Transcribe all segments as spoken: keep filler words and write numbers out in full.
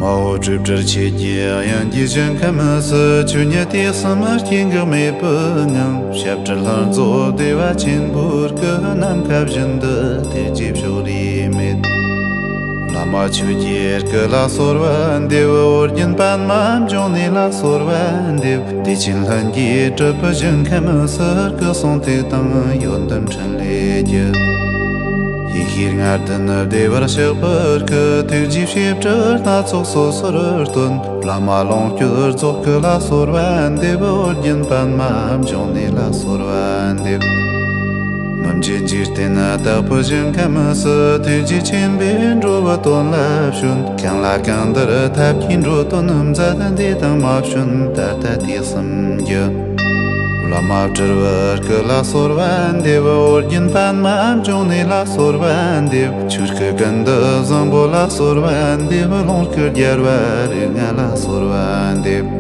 མ་འོངས་སྤྲོས་བྲལ་ཆོས་ཀྱི་དབྱིངས་ཀྱི་ཞིང་ཁམས་སུ། ཆོས་ཉིད་དུས་གསུམ་སྐྱེ་འགག་མེད་པའི་ངང་། ཞབས་དྲུང་ལྷུན་རྫོགས་བདེ་བ་ཆེན་པོའི་སྐུ། ནམ་མཁའ་བཞིན་དུ་དེ་རྗེས་ཕྱོགས་རིས་མེད། བླ་མ་ཆོས་ཀྱི་སྐུ་ལ་གསོལ་བ་འདེབས། ཨོ་རྒྱན་པདྨ་འབྱུང་གནས་ལ་གསོལ་བ་འདེབས། བདེ་ཆེན་ལྷུན་གྱིས་གྲུབ་པའི་ཞིང་ཁམས་སུ། སྐུ་གསུང་ཐུགས་དང་ཡོན་ཏན་ཕྲིན་ལས་ཀྱི། ཡེ་ཤེས་ལྔ་ལྡན་བདེ་བར་གཤེགས་པའི་སྐུ། ཐུགས་རྗེའི་བྱེ་བྲག་སྣ་ཚོགས་སོ་སོར་སྟོན། བླ་མ་ལོངས་སྤྱོད་རྫོགས་སྐུ་ལ་གསོལ་བ་འདེབས། ཨོ་རྒྱན་པདྨ་འབྱུང་གནས་ལ་གསོལ་བ་འདེབས། མི་མཇེད་འཇིག་རྟེན་དག་པའི་ཞིང་ཁམས་སུ། ཐུགས་རྗེ་ཆེན་པོས་འགྲོ་བའི་དོན་ལ་བྱོན། གང་ལ་གང་འདུལ་ཐབས་མཁས་འགྲོ་དོན་མཛད། འདས་དང་མ་བྱོན་ད་ལྟ་དུས་གསུམ་གྱི། བླ་མ་སྤྲུལ་པའི་སྐུ་ལ་གསོལ་བ་འདེབས། ཨོ་རྒྱན་པདྨ་འབྱུང་གནས་ལ་གསོལ་བ་འདེབས། ཆོས་སྐུ་ཀུན་ཏུ་བཟང་པོ་ལ་གསོལ་བ་འདེབས། ལོངས་སྐུ་རྒྱལ་བ་རིགས་ལྔ་ལ་གསོལ་བ་འདེབས།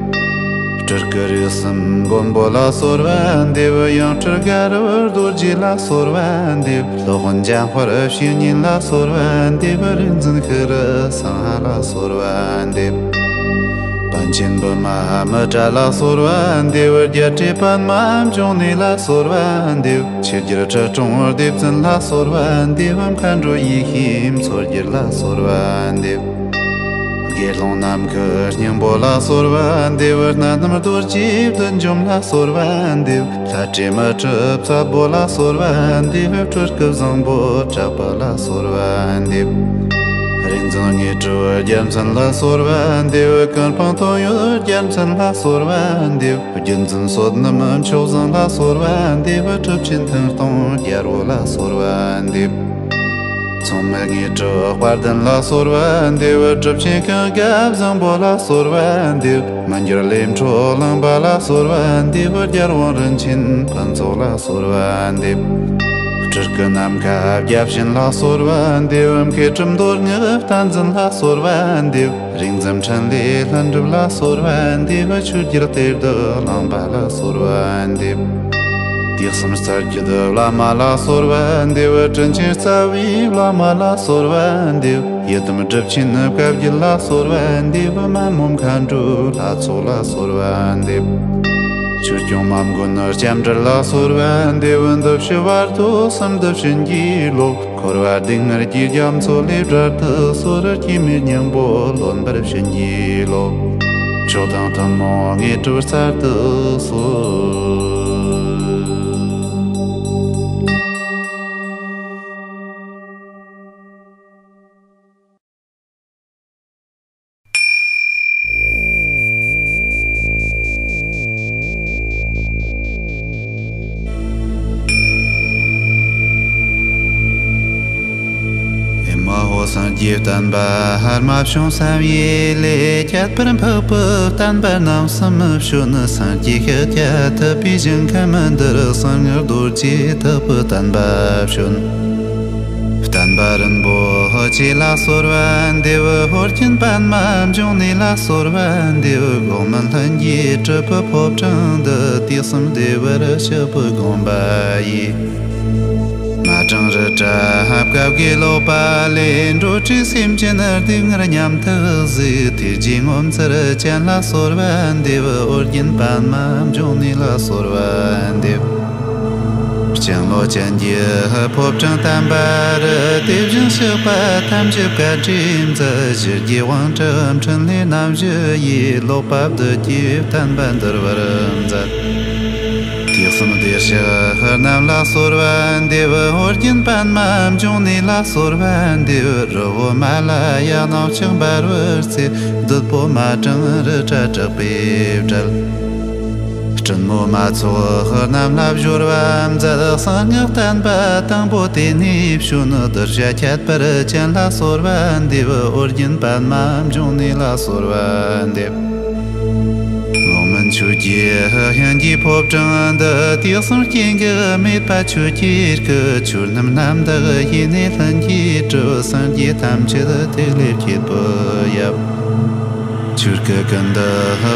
སྤྲུལ་སྐུ་རིགས་གསུམ་མགོན་པོ་ལ་གསོལ་བ་འདེབས། ཡང་སྤྲུལ་དགའ་རབ་རྡོ་རྗེ་ལ་གསོལ་བ་འདེབས། སློབ་དཔོན་འཇམ་དཔལ་བཤེས་གཉེན་ལ་གསོལ་བ་འདེབས། རིག་འཛིན་ཤྲཱི་སིང་ཧ་ལ་གསོལ་བ་འདེབས། པཎ་ཆེན་པདྨ་མི་ཏྲ་ལ་གསོལ་བ་འདེབས། རྒྱལ་སྲས་པདྨ་འབྱུང་གནས་ལ་གསོལ་བ་འདེབས། ཆོས་རྒྱལ་ཁྲི་སྲོང་ལྡེ་བཙན་ལ་གསོལ་བ་འདེབས། མཁའ་འགྲོ་ཡེ་ཤེས་མཚོ་རྒྱལ་ལ་གསོལ་བ་འདེབས། དགེ་སློང་ནམ་མཁའི་སྙིང་པོ་ལ་གསོལ་བ་འདེབས། གནག་སྣུམ་རྡོ་རྗེ་བདུད་འཇོམས་ལ་གསོལ་བ་འདེབས། ལྷ་འདྲེ་མི་ཏྲ་བཙན་པོ་ལ་གསོལ་བ་འདེབས། སྤྲུལ་སྐུ་བཟང་པོ་གྲགས་པ་ལ་གསོལ་བ་འདེབས། རིག་འཛིན་དངོས་གྲུབ་རྒྱལ་མཚན་ལ་གསོལ་བ་འདེབས། ཀུན་སྤངས་དོན་ཡོད་རྒྱལ་མཚན་ལ་གསོལ་བ་འདེབས། བརྒྱུད་འཛིན་བསོད་ནམས་མཆོག་བཟང་ལ་གསོལ་བ་འདེབས། གྲུབ་ཆེན་ཐུབ་སྟོང་རྒྱལ་པོ་ལ་གསོལ་བ་འདེབས། མཚུངས་མེད་དངོས་གྲུབ་དཔལ་ལྡན་ལ་གསོལ་བ་འདེབས། གྲུབ་ཆེན་ཀུན་དགའ་བཟང་པོ་ལ་གསོལ་བ་འདེབས། མི་འགྱུར་ལས་འཕྲོ་བརླིང་པ་ལ་གསོལ་བ་འདེབས། རྒྱལ་དབང་རིན་ཆེན་ཕུན་ཚོགས་ལ་གསོལ་བ་འདེབས། སྤྲུལ་སྐུ་ནམ་མཁའ་བརྒྱ་བྱིན་ལ་གསོལ་བ་འདེབས། མཁས་གྲུབ་མདོ་སྔགས་བསྟན་འཛིན་ལ་གསོལ་བ་འདེབས། རིག་འཛིན་འཕྲིན་ལས་ལྷུན་གྲུབ་ལ་གསོལ་བ་འདེབས། ཆོས་རྒྱལ་གཏེར་སྟོན་གླིང་པ་ལ་གསོལ་བ་འདེབས། དུས་གསུམ་རྩ་བརྒྱུད་བླ་མ་ལ་གསོལ་བ་འདེབས། དྲིན་ཆེན་རྩ་བའི་བླ་མ་ལ་གསོལ་བ་འདེབས། ཡི་དམ་སྒྲུབ་ཆེན་བཀའ་བརྒྱུད་ལ་གསོལ་བ་འདེབས། མ་མོ་མཁའ་འགྲོ་ལྷ་ཚོགས་ལ་གསོལ་བ་འདེབས། ཆོས་སྐྱོང་མ་མགོན་སྐྱབས་འགྲོ་ལ་གསོལ་བ་འདེབས། འདི་ཕྱི་བར་དོ་གསུམ་དུ་བྱིན་གྱིས་རློབས། འཁོར་བ་སྡུག་བསྔལ་གྱི་རྒྱ་མཚོ་ལས་བསྒྲལ་དུ་གསོལ། སྐྱེ་མེད་སྙིང་པོ་ལོན་པར་བྱིན་གྱིས་རློབས། མཆོག་དང་ཐུན་མོང་དངོས་གྲུབ་སྩལ་དུ་གསོལ། ཨེ་མ་ཧོ། སངས་རྒྱས་བསྟན་པ་ཧར་མ་བྱུང་བསམ་ཡས་ལས། ཁྱད་པར་འཕགས་པའི་བསྟན་པ་རྣམ་གསུམ་བྱོན། སངས་རྒྱས་ཤཱཀྱ་ཐུབ་པས་ཞིང་ཁམས་འདིར། གསང་སྔགས་རྡོ་རྗེ་ཐེག་པའི་བསྟན་པ་བྱོན། བསྟན་པ་རིན་པོ་ཆེ་ལ་གསོལ་བ་འདེབས། ཧོར་གྱི་པདྨ་འབྱུང་གནས་ལ་གསོལ་བ་འདེབས། འགོག་མེད་ལྷུན་གྱིས་གྲུབ་པའི་ཕོ་བྲང་འདི། དུས་གསུམ་བདེ་བར་གཤེགས་པའི་དགོངས་པ་ཡིས། མ་ཏྲང་རི་བྲག་བཀའ་བརྒྱད་ལོག་པ་ལས། འགྲོ་དྲུག་སེམས་ཅན་སྡུག་བསྔལ་ཉམས་ཐག་གཟིགས། ཐུགས་རྗེའི་ངོ་མཚར་ཅན་ལ་གསོལ་བ་འདེབས། ཨོ་རྒྱན་པདྨ་འབྱུང་གནས་ལ་གསོལ་བ་འདེབས། སྤྱང་ལོ་ཅན་གྱི་ཕོ་བྲང་དམ་པ་རུ། དེ་བཞིན་གཤེགས་པ་ཐམས་ཅད་བཀའ་དྲིན་མཛད། ཞི་རྒྱས་དབང་དྲག་འཕྲིན་ལས་རྣམ་བཞི་ཡིས། ལོག་པ་བདུད་ཀྱི་བསྟན་པ་འདུལ་བར་མཛད། དུས་གསུམ་བདེ་གཤེགས་རྣམས་ལ་གསོལ་བ་འདེབས། ཨོ་རྒྱན་པདྨ་འབྱུང་གནས་ལ་གསོལ་བ་འདེབས། རི་བོ་མ་ལ་ཡ་གནམ་ལྕགས་འབར་བའི་ཚེ། བདུད་པོ་མ་ཏྲང་རི་བྲག་དྲེགས་པས་བསྒྲལ། སྲིན་མོ་མ་ཚོགས་རྣམས་ལ་སྦྱོར་བ་མཛད། གསང་སྔགས་བསྟན་པ་དང་པོ་དེ་ནས་བྱོན། གདུལ་བྱ་ཁྱད་པར་ཅན་ལ་གསོལ་བ་འདེབས། ཨོ་རྒྱན་པདྨ་འབྱུང་གནས་ལ་གསོལ་བ་འདེབས། འོག་མིན་ཆོས་ཀྱི་དབྱིངས་ཀྱི་ཕོ་བྲང་འདི། དུས་གསུམ་སྐྱེ་འགག་མེད་པ་ཆོས་ཀྱི་སྐུ། ཆོས་རྣམས་རྣམ་དག་ཡེ་ནས་ལྷུན་གྱིས་གྲུབ། སངས་རྒྱས་ཐམས་ཅད་ཐུགས་ལས་བསྐྱེད་པའི་ཡབ། ཆོས་སྐུ་ཀུན་ཏུ་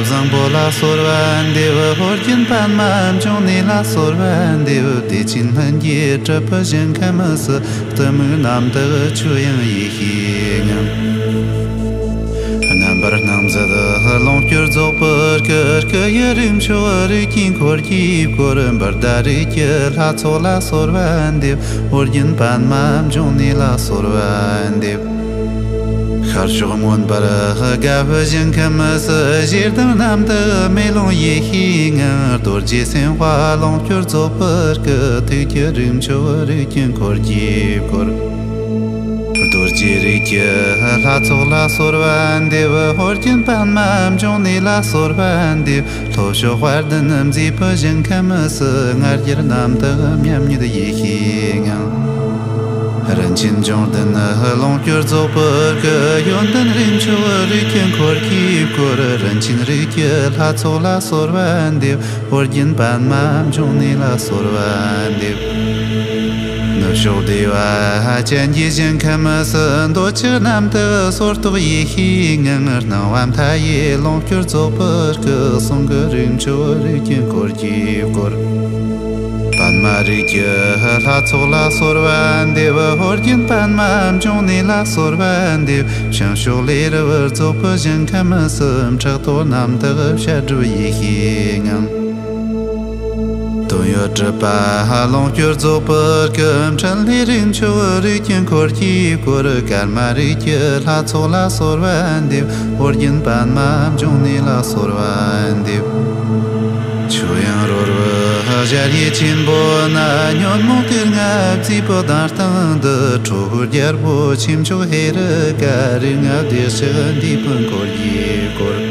བཟང་པོ་ལ་གསོལ་བ་འདེབས། ཧོར་གྱི་པདྨ་འབྱུང་གནས་ལ་གསོལ་བ་འདེབས། བདེ་ཆེན་ལྷུན་གྱིས་གྲུབ་པའི་ཞིང་ཁམས་སུ། གཏི་མུག་རྣམ་དག་ཆོས་དབྱིངས་ཡེ་ཤེས་ཉིད། རྣམ་ ལོངས་སྤྱོད་རྫོགས་པར་སྐུ། སྐུ་ཡི་རིགས་མཆོག་རིགས་ཀྱི་འཁོར་གྱིས་བསྐོར། འབུར་དང་རིགས་ཀྱི་ལྷ་ཚོགས་ལ་གསོལ་བ་འདེབས། ཨོ་རྒྱན་པདྨ་འབྱུང་གནས་ལ་གསོལ་བ་འདེབས། ཤར་ཕྱོགས་མངོན་པར་དགའ་བའི་ཞིང་ཁམས་སུ། ཞེ་སྡང་རྣམ་དག་མེ་ལོང་ཡེ་ཤེས་ངང་། རྡོ་རྗེ་སེམས་དཔའ་ལོངས་སྤྱོད་རྫོགས་པར་སྐུ། ཐུགས་ཀྱི་རིགས་མཆོག་རིགས་ཀྱི་འཁོར་གྱིས་བསྐོར། རྡོ་རྗེ་རིགས་ཀྱི་ལྷ་ཚོགས་ལ་གསོལ་བ་འདེབས། ཨོ་རྒྱན་པདྨ་འབྱུང་གནས་ལ་གསོལ་བ་འདེབས། ལྷོ་ཕྱོགས་དཔལ་ལྡན་མཛེས་པའི་ཞིང་ཁམས་སུ། ལྔ་བརྒྱ་རྣམ་དག་མཉམ་ཉིད་ཡེ་ཤེས་ངང་། རིན་ཆེན་འབྱུང་ལྡན་ལོངས་སྤྱོད་རྫོགས་པར་སྐུ། ཡོན་ཏན་རིགས་མཆོག་རིགས་ཀྱི་འཁོར་གྱིས་བསྐོར། རིན་ཆེན་རིགས་ཀྱི་ལྷ་ཚོགས་ལ་གསོལ་བ་འདེབས། ཨོ་རྒྱན་པདྨ་འབྱུང་གནས་ལ་གསོལ་བ་འདེབས། ནུབ་ཕྱོགས་བདེ་བ་ཅན་གྱི་ཞིང་ཁམས་སུ། འདོད་ཆགས་རྣམ་དག་སོར་རྟོག་ཡེ་ཤེས་ངང་། སྣང་བ་མཐའ་ཡས་ལོངས་སྤྱོད་རྫོགས་པར་སྐུ། གསུང་གི་རིགས་མཆོག་རིགས་ཀྱི་འཁོར་གྱིས་བསྐོར། པདྨ་རིགས་ཀྱི་ལྷ་ཚོགས་ལ་གསོལ་བ་འདེབས། ཨོ་རྒྱན་པདྨ་འབྱུང་གནས་ལ་གསོལ་བ་འདེབས། བྱང་ཕྱོགས་ལས་རབ་རྫོགས་པའི་ཞིང་ཁམས་སུ། ཕྲག་དོག་རྣམ་དག་བཤད་སྒྲུབ་ཡེ་ཤེས་ངང་། དོན་ཡོད་གྲུབ་པ་ལོངས་སྤྱོད་རྫོགས་པར་སྐུ། འཕྲིན་ལས་རིགས་མཆོག་རིགས་ཀྱི་འཁོར་གྱིས་བསྐོར། ཀརྨ་རིགས་ཀྱི་ལྷ་ཚོགས་ལ་གསོལ་བ་འདེབས། ཨོ་རྒྱན་པདྨ་འབྱུང་གནས་ལ་གསོལ་བ་འདེབས། ཆོས་དབྱིངས་རོལ་པའི་གཞལ་ཡས་ཆེན་པོ་ན། ཉོན་མོངས་དུག་ལྔ་བརྫིས་པའི་ལྡང་སྟངས་འདི། ཁྲོ་བོ་རྒྱལ་པོ་ཆོས་མཆོག་ཧེ་རུ་ཀ། རིགས་ལྔ་བདེ་གཤེགས་འདུས་པའི་འཁོར་གྱིས་བསྐོར།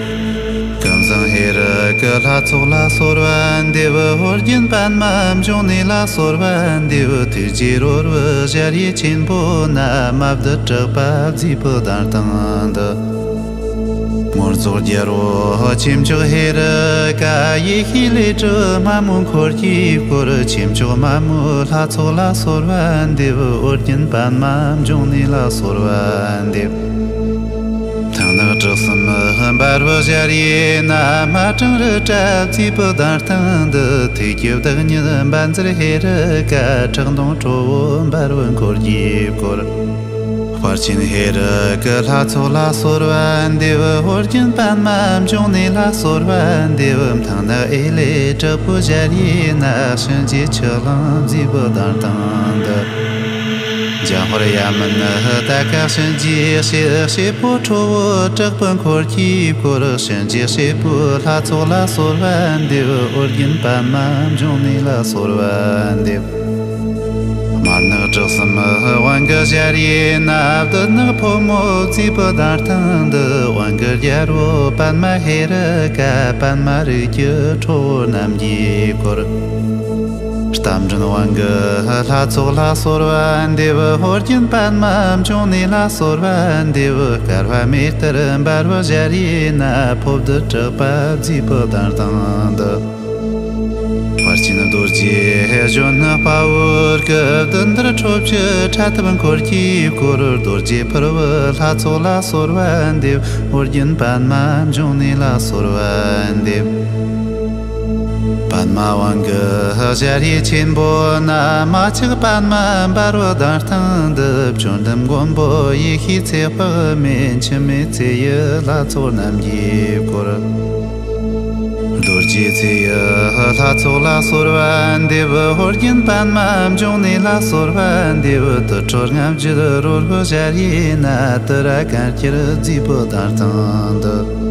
ཀུན་བཟང་ཧེ་རུ་ཀའི་ལྷ་ཚོགས་ལ་གསོལ་བ་འདེབས། ཨོ་རྒྱན་པདྨ་འབྱུང་གནས་ལ་གསོལ་བ་འདེབས། ཐུགས་རྗེས་རོལ་པའི་གཞལ་ཡས་ཆེན་པོ་ན། མ་བདུད་དྲེགས་པ་བརྫིས་པའི་ལྡང་སྟངས་འདི། མངོན་རྫོགས་རྒྱལ་པོ་ཆོས་མཆོག་ཧེ་རུ་ཀ། ཡེ་ཤེས་ལས་གྲུབ་མ་མོའི་འཁོར་གྱིས་བསྐོར། ཆོས་མཆོག་མ་མོའི་ལྷ་ཚོགས་ལ་གསོལ་བ་འདེབས། ཨོ་རྒྱན་པདྨ་འབྱུང་གནས་ལ་གསོལ་བ་འདེབས། མཐིང་ནག་དྲི་གསུམ་འབར་བའི་གཞལ་ཡས་ན། མ་ཏྲང་རི་བྲག་བརྫིས་པའི་ལྡང་སྟངས་འདི། ཐུགས་ཀྱི་བདག་ཉིད་བཛྲ་ཧེ་རུ་ཀ། ཁྲག་འཐུང་ཁྲོ་བོ་འབར་བའི་འཁོར་གྱིས་བསྐོར། དཔལ་ཆེན་ཧེ་རུ་ཀའི་ལྷ་ཚོགས་ལ་གསོལ་བ་འདེབས། ཨོ་རྒྱན་པདྨ་འབྱུང་གནས་ལ་གསོལ་བ་འདེབས། མཐིང་ནག་ཨེ་ལས་དྲག་པོའི་གཞལ་ཡས་ན། གཤིན་རྗེ་ཆུ་གླང་བརྫིས་པའི་ལྡང་སྟངས་འདི། འཇམ་དཔལ་ཡ་མུ་ནི་ཏ་ཀ་གཤིན་རྗེའི་གཤེད། གཤེད་པོ་ཁྲོ་བོ་དྲེགས་པའི་འཁོར་གྱིས་བསྐོར། གཤིན་རྗེ་གཤེད་པོའི་ལྷ་ཚོགས་ལ་གསོལ་བ་འདེབས། ཨོ་རྒྱན་པདྨ་འབྱུང་གནས་ལ་གསོལ་བ་འདེབས། དམར་ནག་དྲི་གསུམ་དབང་གི་གཞལ་ཡས་ན། བདུད་ནག་ཕོ་མོ་བརྫིས་པའི་ལྡང་སྟངས་འདི། དབང་གི་རྒྱལ་པོ་པདྨ་ཧེ་རུ་ཀ། པདྨ་རིགས་ཀྱི་ཁྲོ་བོ་རྣམས་ཀྱིས་བསྐོར། རྟ་མགྲིན་དབང་གི་ལྷ་ཚོགས་ལ་གསོལ་བ་འདེབས། ཨོ་རྒྱན་པདྨ་འབྱུང་གནས་ལ་གསོལ་བ་འདེབས། དཀར་བ་མེ་ལྟར་འབར་བའི་གཞལ་ཡས་ན། ཕོ་བདུད་དྲེགས་པ་བརྫིས་པའི་ལྡང་སྟངས་འདི། དཔལ་ཆེན་རྡོ་རྗེ་གཞོན་ནུ་དཔའ་བོར་སྐུ། བདུད་འདུལ་ཁྲོ་ཆུ་ཁྲ་ཐིག་འཁོར་གྱིས་བསྐོར། རྡོ་རྗེ་ཕུར་བུའི་ལྷ་ཚོགས་ལ་གསོལ་བ་འདེབས། ཨོ་རྒྱན་པདྨ་འབྱུང་གནས་ལ་གསོལ་བ་འདེབས། པདྨ་དབང་གི་གཞལ་ཡས་ཆེན་པོ་ན། མ་ཆགས་པདྨ་འབར་བའི་ལྡང་སྟངས་འདི། བཅོམ་ལྡན་མགོན་པོ་ཡེ་ཤེས་ཚེ་དཔག་མེད། འཆི་མེད་ཚེ་ཡི་ལྷ་ཚོགས་རྣམས་ཀྱིས་བསྐོར། རྡོ་རྗེ་ཚེ་ཡི་ལྷ་ཚོགས་ལ་གསོལ་བ་འདེབས། ཨོ་རྒྱན་པདྨ་འབྱུང་གནས་ལ་གསོལ་བ་འདེབས། དུར་ཁྲོད་ལྔ་བརྒྱད་རོལ་པའི་གཞལ་ཡས་ན། ཏུ་ར་གན་རྐྱལ་བརྫིས་པའི་ལྡང་སྟངས་འདི།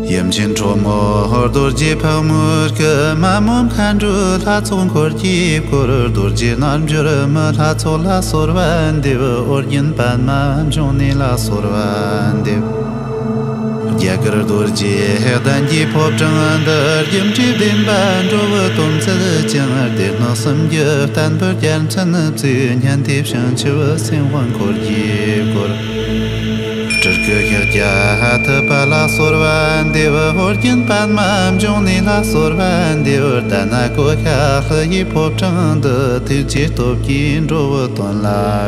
ཡུམ་ཆེན་ཁྲོ་མོ་རྡོ་རྗེ་ཕག་མོའི་སྐུ། མ་མོ་མཁའ་འགྲོའི་ལྷ་ཚོགས་འཁོར་གྱིས་བསྐོར། རྡོ་རྗེ་རྣལ་འབྱོར་མའི་ལྷ་ཚོགས་ལ་གསོལ་བ་འདེབས། ཨོ་རྒྱན་པདྨ་འབྱུང་གནས་ལ་གསོལ་བ་འདེབས། རྒྱ་གར་རྡོ་རྗེ་གདན་གྱི་ཕོ་བྲང་འདི། རྒྱུ་འབྲས་བདེན་པ་འགྲོ་བའི་དོན་མཛད་ཅིང་། སྡེ་སྣོད་གསུམ་གྱི་བསྟན་པའི་རྒྱལ་མཚན་བཙུགས། སྙན་དེ་བྱང་ཆུབ་སེམས་དཔའི་འཁོར་གྱིས་བསྐོར། སྤྲུལ་སྐུ་ཤཱཀྱ་ཐུབ་པ་ལ་གསོལ་བ་འདེབས། ཨོ་རྒྱན་པདྨ་འབྱུང་གནས་ལ་གསོལ་བ་འདེབས། དྷ་ན་ཀོ་ཤ་ལྷ་ཡི་ཕོ་བྲང་འདི། ཐུགས་རྗེའི་སྟོབས་ཀྱིས་འགྲོ་བའི་དོན་ལ་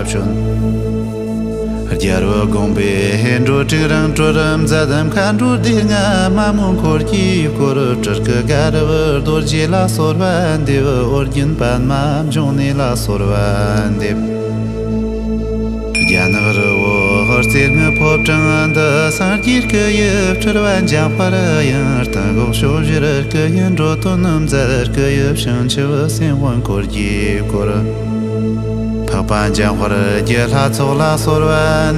བྱོན། རྒྱལ་བའི་དགོངས་པས་འགྲོ་དྲུག་རང་གྲོལ་མཛད། མཁའ་འགྲོ་སྡེ་ལྔ་མ་མོའི་འཁོར་གྱིས་བསྐོར། སྤྲུལ་སྐུ་དགའ་རབ་རྡོ་རྗེ་ལ་གསོལ་བ་འདེབས། ཨོ་རྒྱན་པདྨ་འབྱུང་གནས་ལ་གསོལ་བ་འདེབས། རྒྱ་ནག་རི་བོ་ རྩེ་ལྔའི་ཕོ་བྲང་འདི་སངས་རྒྱས་སྐུ་ཡི་སྤྲུལ་པ་འཇམ་དཔལ་ཡང་། རྟ་མགོ་ཕྱོགས་བཞིར་སྐུ་ཡི་འགྲོ་དོན་མཛད། སྐུ་ཡི་བྱང་ཆུབ་སེམས་དཔའ་འཁོར་གྱིས་བསྐོར། འཕགས་པ་འཇམ་དཔལ་གྱི་ལྷ་ཚོགས་ལ་གསོལ་བ་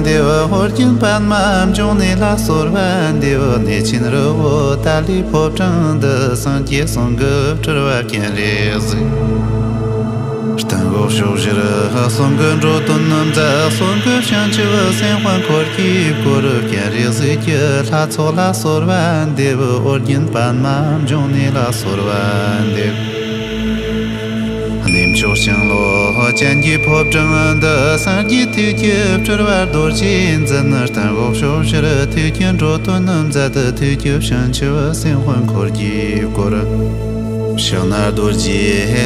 འདེབས། ཨོ་རྒྱན་པདྨ་འབྱུང་གནས་ལ་གསོལ་བ་འདེབས། གནས་ཆེན་རི་བོ་ཏཱ་ལའི་ཕོ་བྲང་འདི། སངས་རྒྱས་གསུང་གི་སྤྲུལ་པ་སྤྱན་རས་གཟིགས། རྟ་མགོ་ཕྱོགས་བཞིར་གསུང་གི་འགྲོ་དོན་མཛད། གསུང་གི་བྱང་ཆུབ་སེམས་དཔའ་འཁོར་གྱིས་བསྐོར། སྤྱན་རས་གཟིགས་ཀྱི་ལྷ་ཚོགས་ལ་གསོལ་བ་འདེབས། ཨོ་རྒྱན་པདྨ་འབྱུང་གནས་ལ་གསོལ་བ་འདེབས། གནས་མཆོག་སྤྱང་ལོ་ཅན་གྱི་ཕོ་བྲང་འདི། སངས་རྒྱས་ཐུགས་ཀྱི་སྤྲུལ་པ་རྡོ་རྗེ་འཛིན། རྟ་མགོ་ཕྱོགས་བཞིར་ཐུགས་ཀྱི་འགྲོ་དོན་མཛད། ཐུགས་ཀྱི་བྱང་ཆུབ་སེམས་དཔའ་འཁོར་གྱིས་བསྐོར། ཕྱག་ན་རྡོ་རྗེ་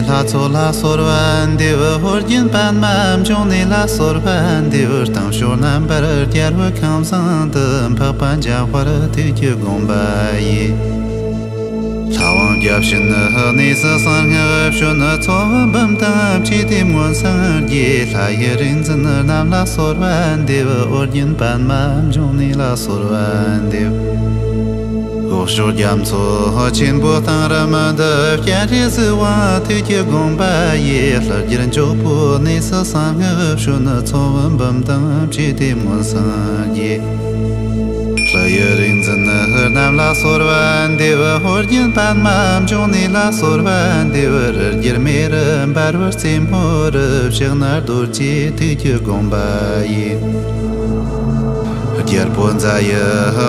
ལྷ་ཚོགས་ལ་གསོལ་བ་འདེབས། ཨོ་རྒྱན་པདྨ་འབྱུང་གནས་ལ་གསོལ་བ་འདེབས། རྟ་མཆོག་རྣམ་པར་རྒྱལ་བའི་ཁང་བཟང་དུ། འཕགས་པ་འཇམ་དཔལ་ཐུགས་ཀྱི་དགོངས་པ་ཡིས། ལྷ་དབང་བརྒྱ་བྱིན་གནས་སུ་གསང་སྔགས་བྱོན། ཚོགས་འབུམ་དང་བཅས་ཏེ་མངོན་སངས་རྒྱས། ལྷ་ཡི་རིག་འཛིན་རྣམས་ལ་གསོལ་བ་འདེབས། ཨོ་རྒྱན་པདྨ་འབྱུང་གནས་ལ་གསོལ་བ་འདེབས། འོག་ཕྱོགས་རྒྱ་མཚོ་ཆེན་པོ་གཏང་རིམ་དུ། སྤྱན་རས་གཟིགས་དབང་ཐུགས་ཀྱི་དགོངས་པ་ཡིས། ལྷ་རྒྱལ་འཇོག་པོའི་གནས་སུ་གསང་སྔགས་བྱོན། ཚོགས་འབུམ་དང་བཅས་ཏེ་མངོན་སངས་རྒྱས། ལྷ་ཡི་རིག་འཛིན་རྣམས་ལ་གསོལ་བ་འདེབས། ཨོ་རྒྱན་པདྨ་འབྱུང་གནས་ལ་གསོལ་བ་འདེབས། རི་རྒྱལ་མེ་རི་འབར་བའི་རྩེ་མོ་རུ། ཕྱག་ན་རྡོ་རྗེ་ཐུགས་ཀྱི་དགོངས་པ་ཡིས། རྒྱལ་པོ་ཛ་ཡི་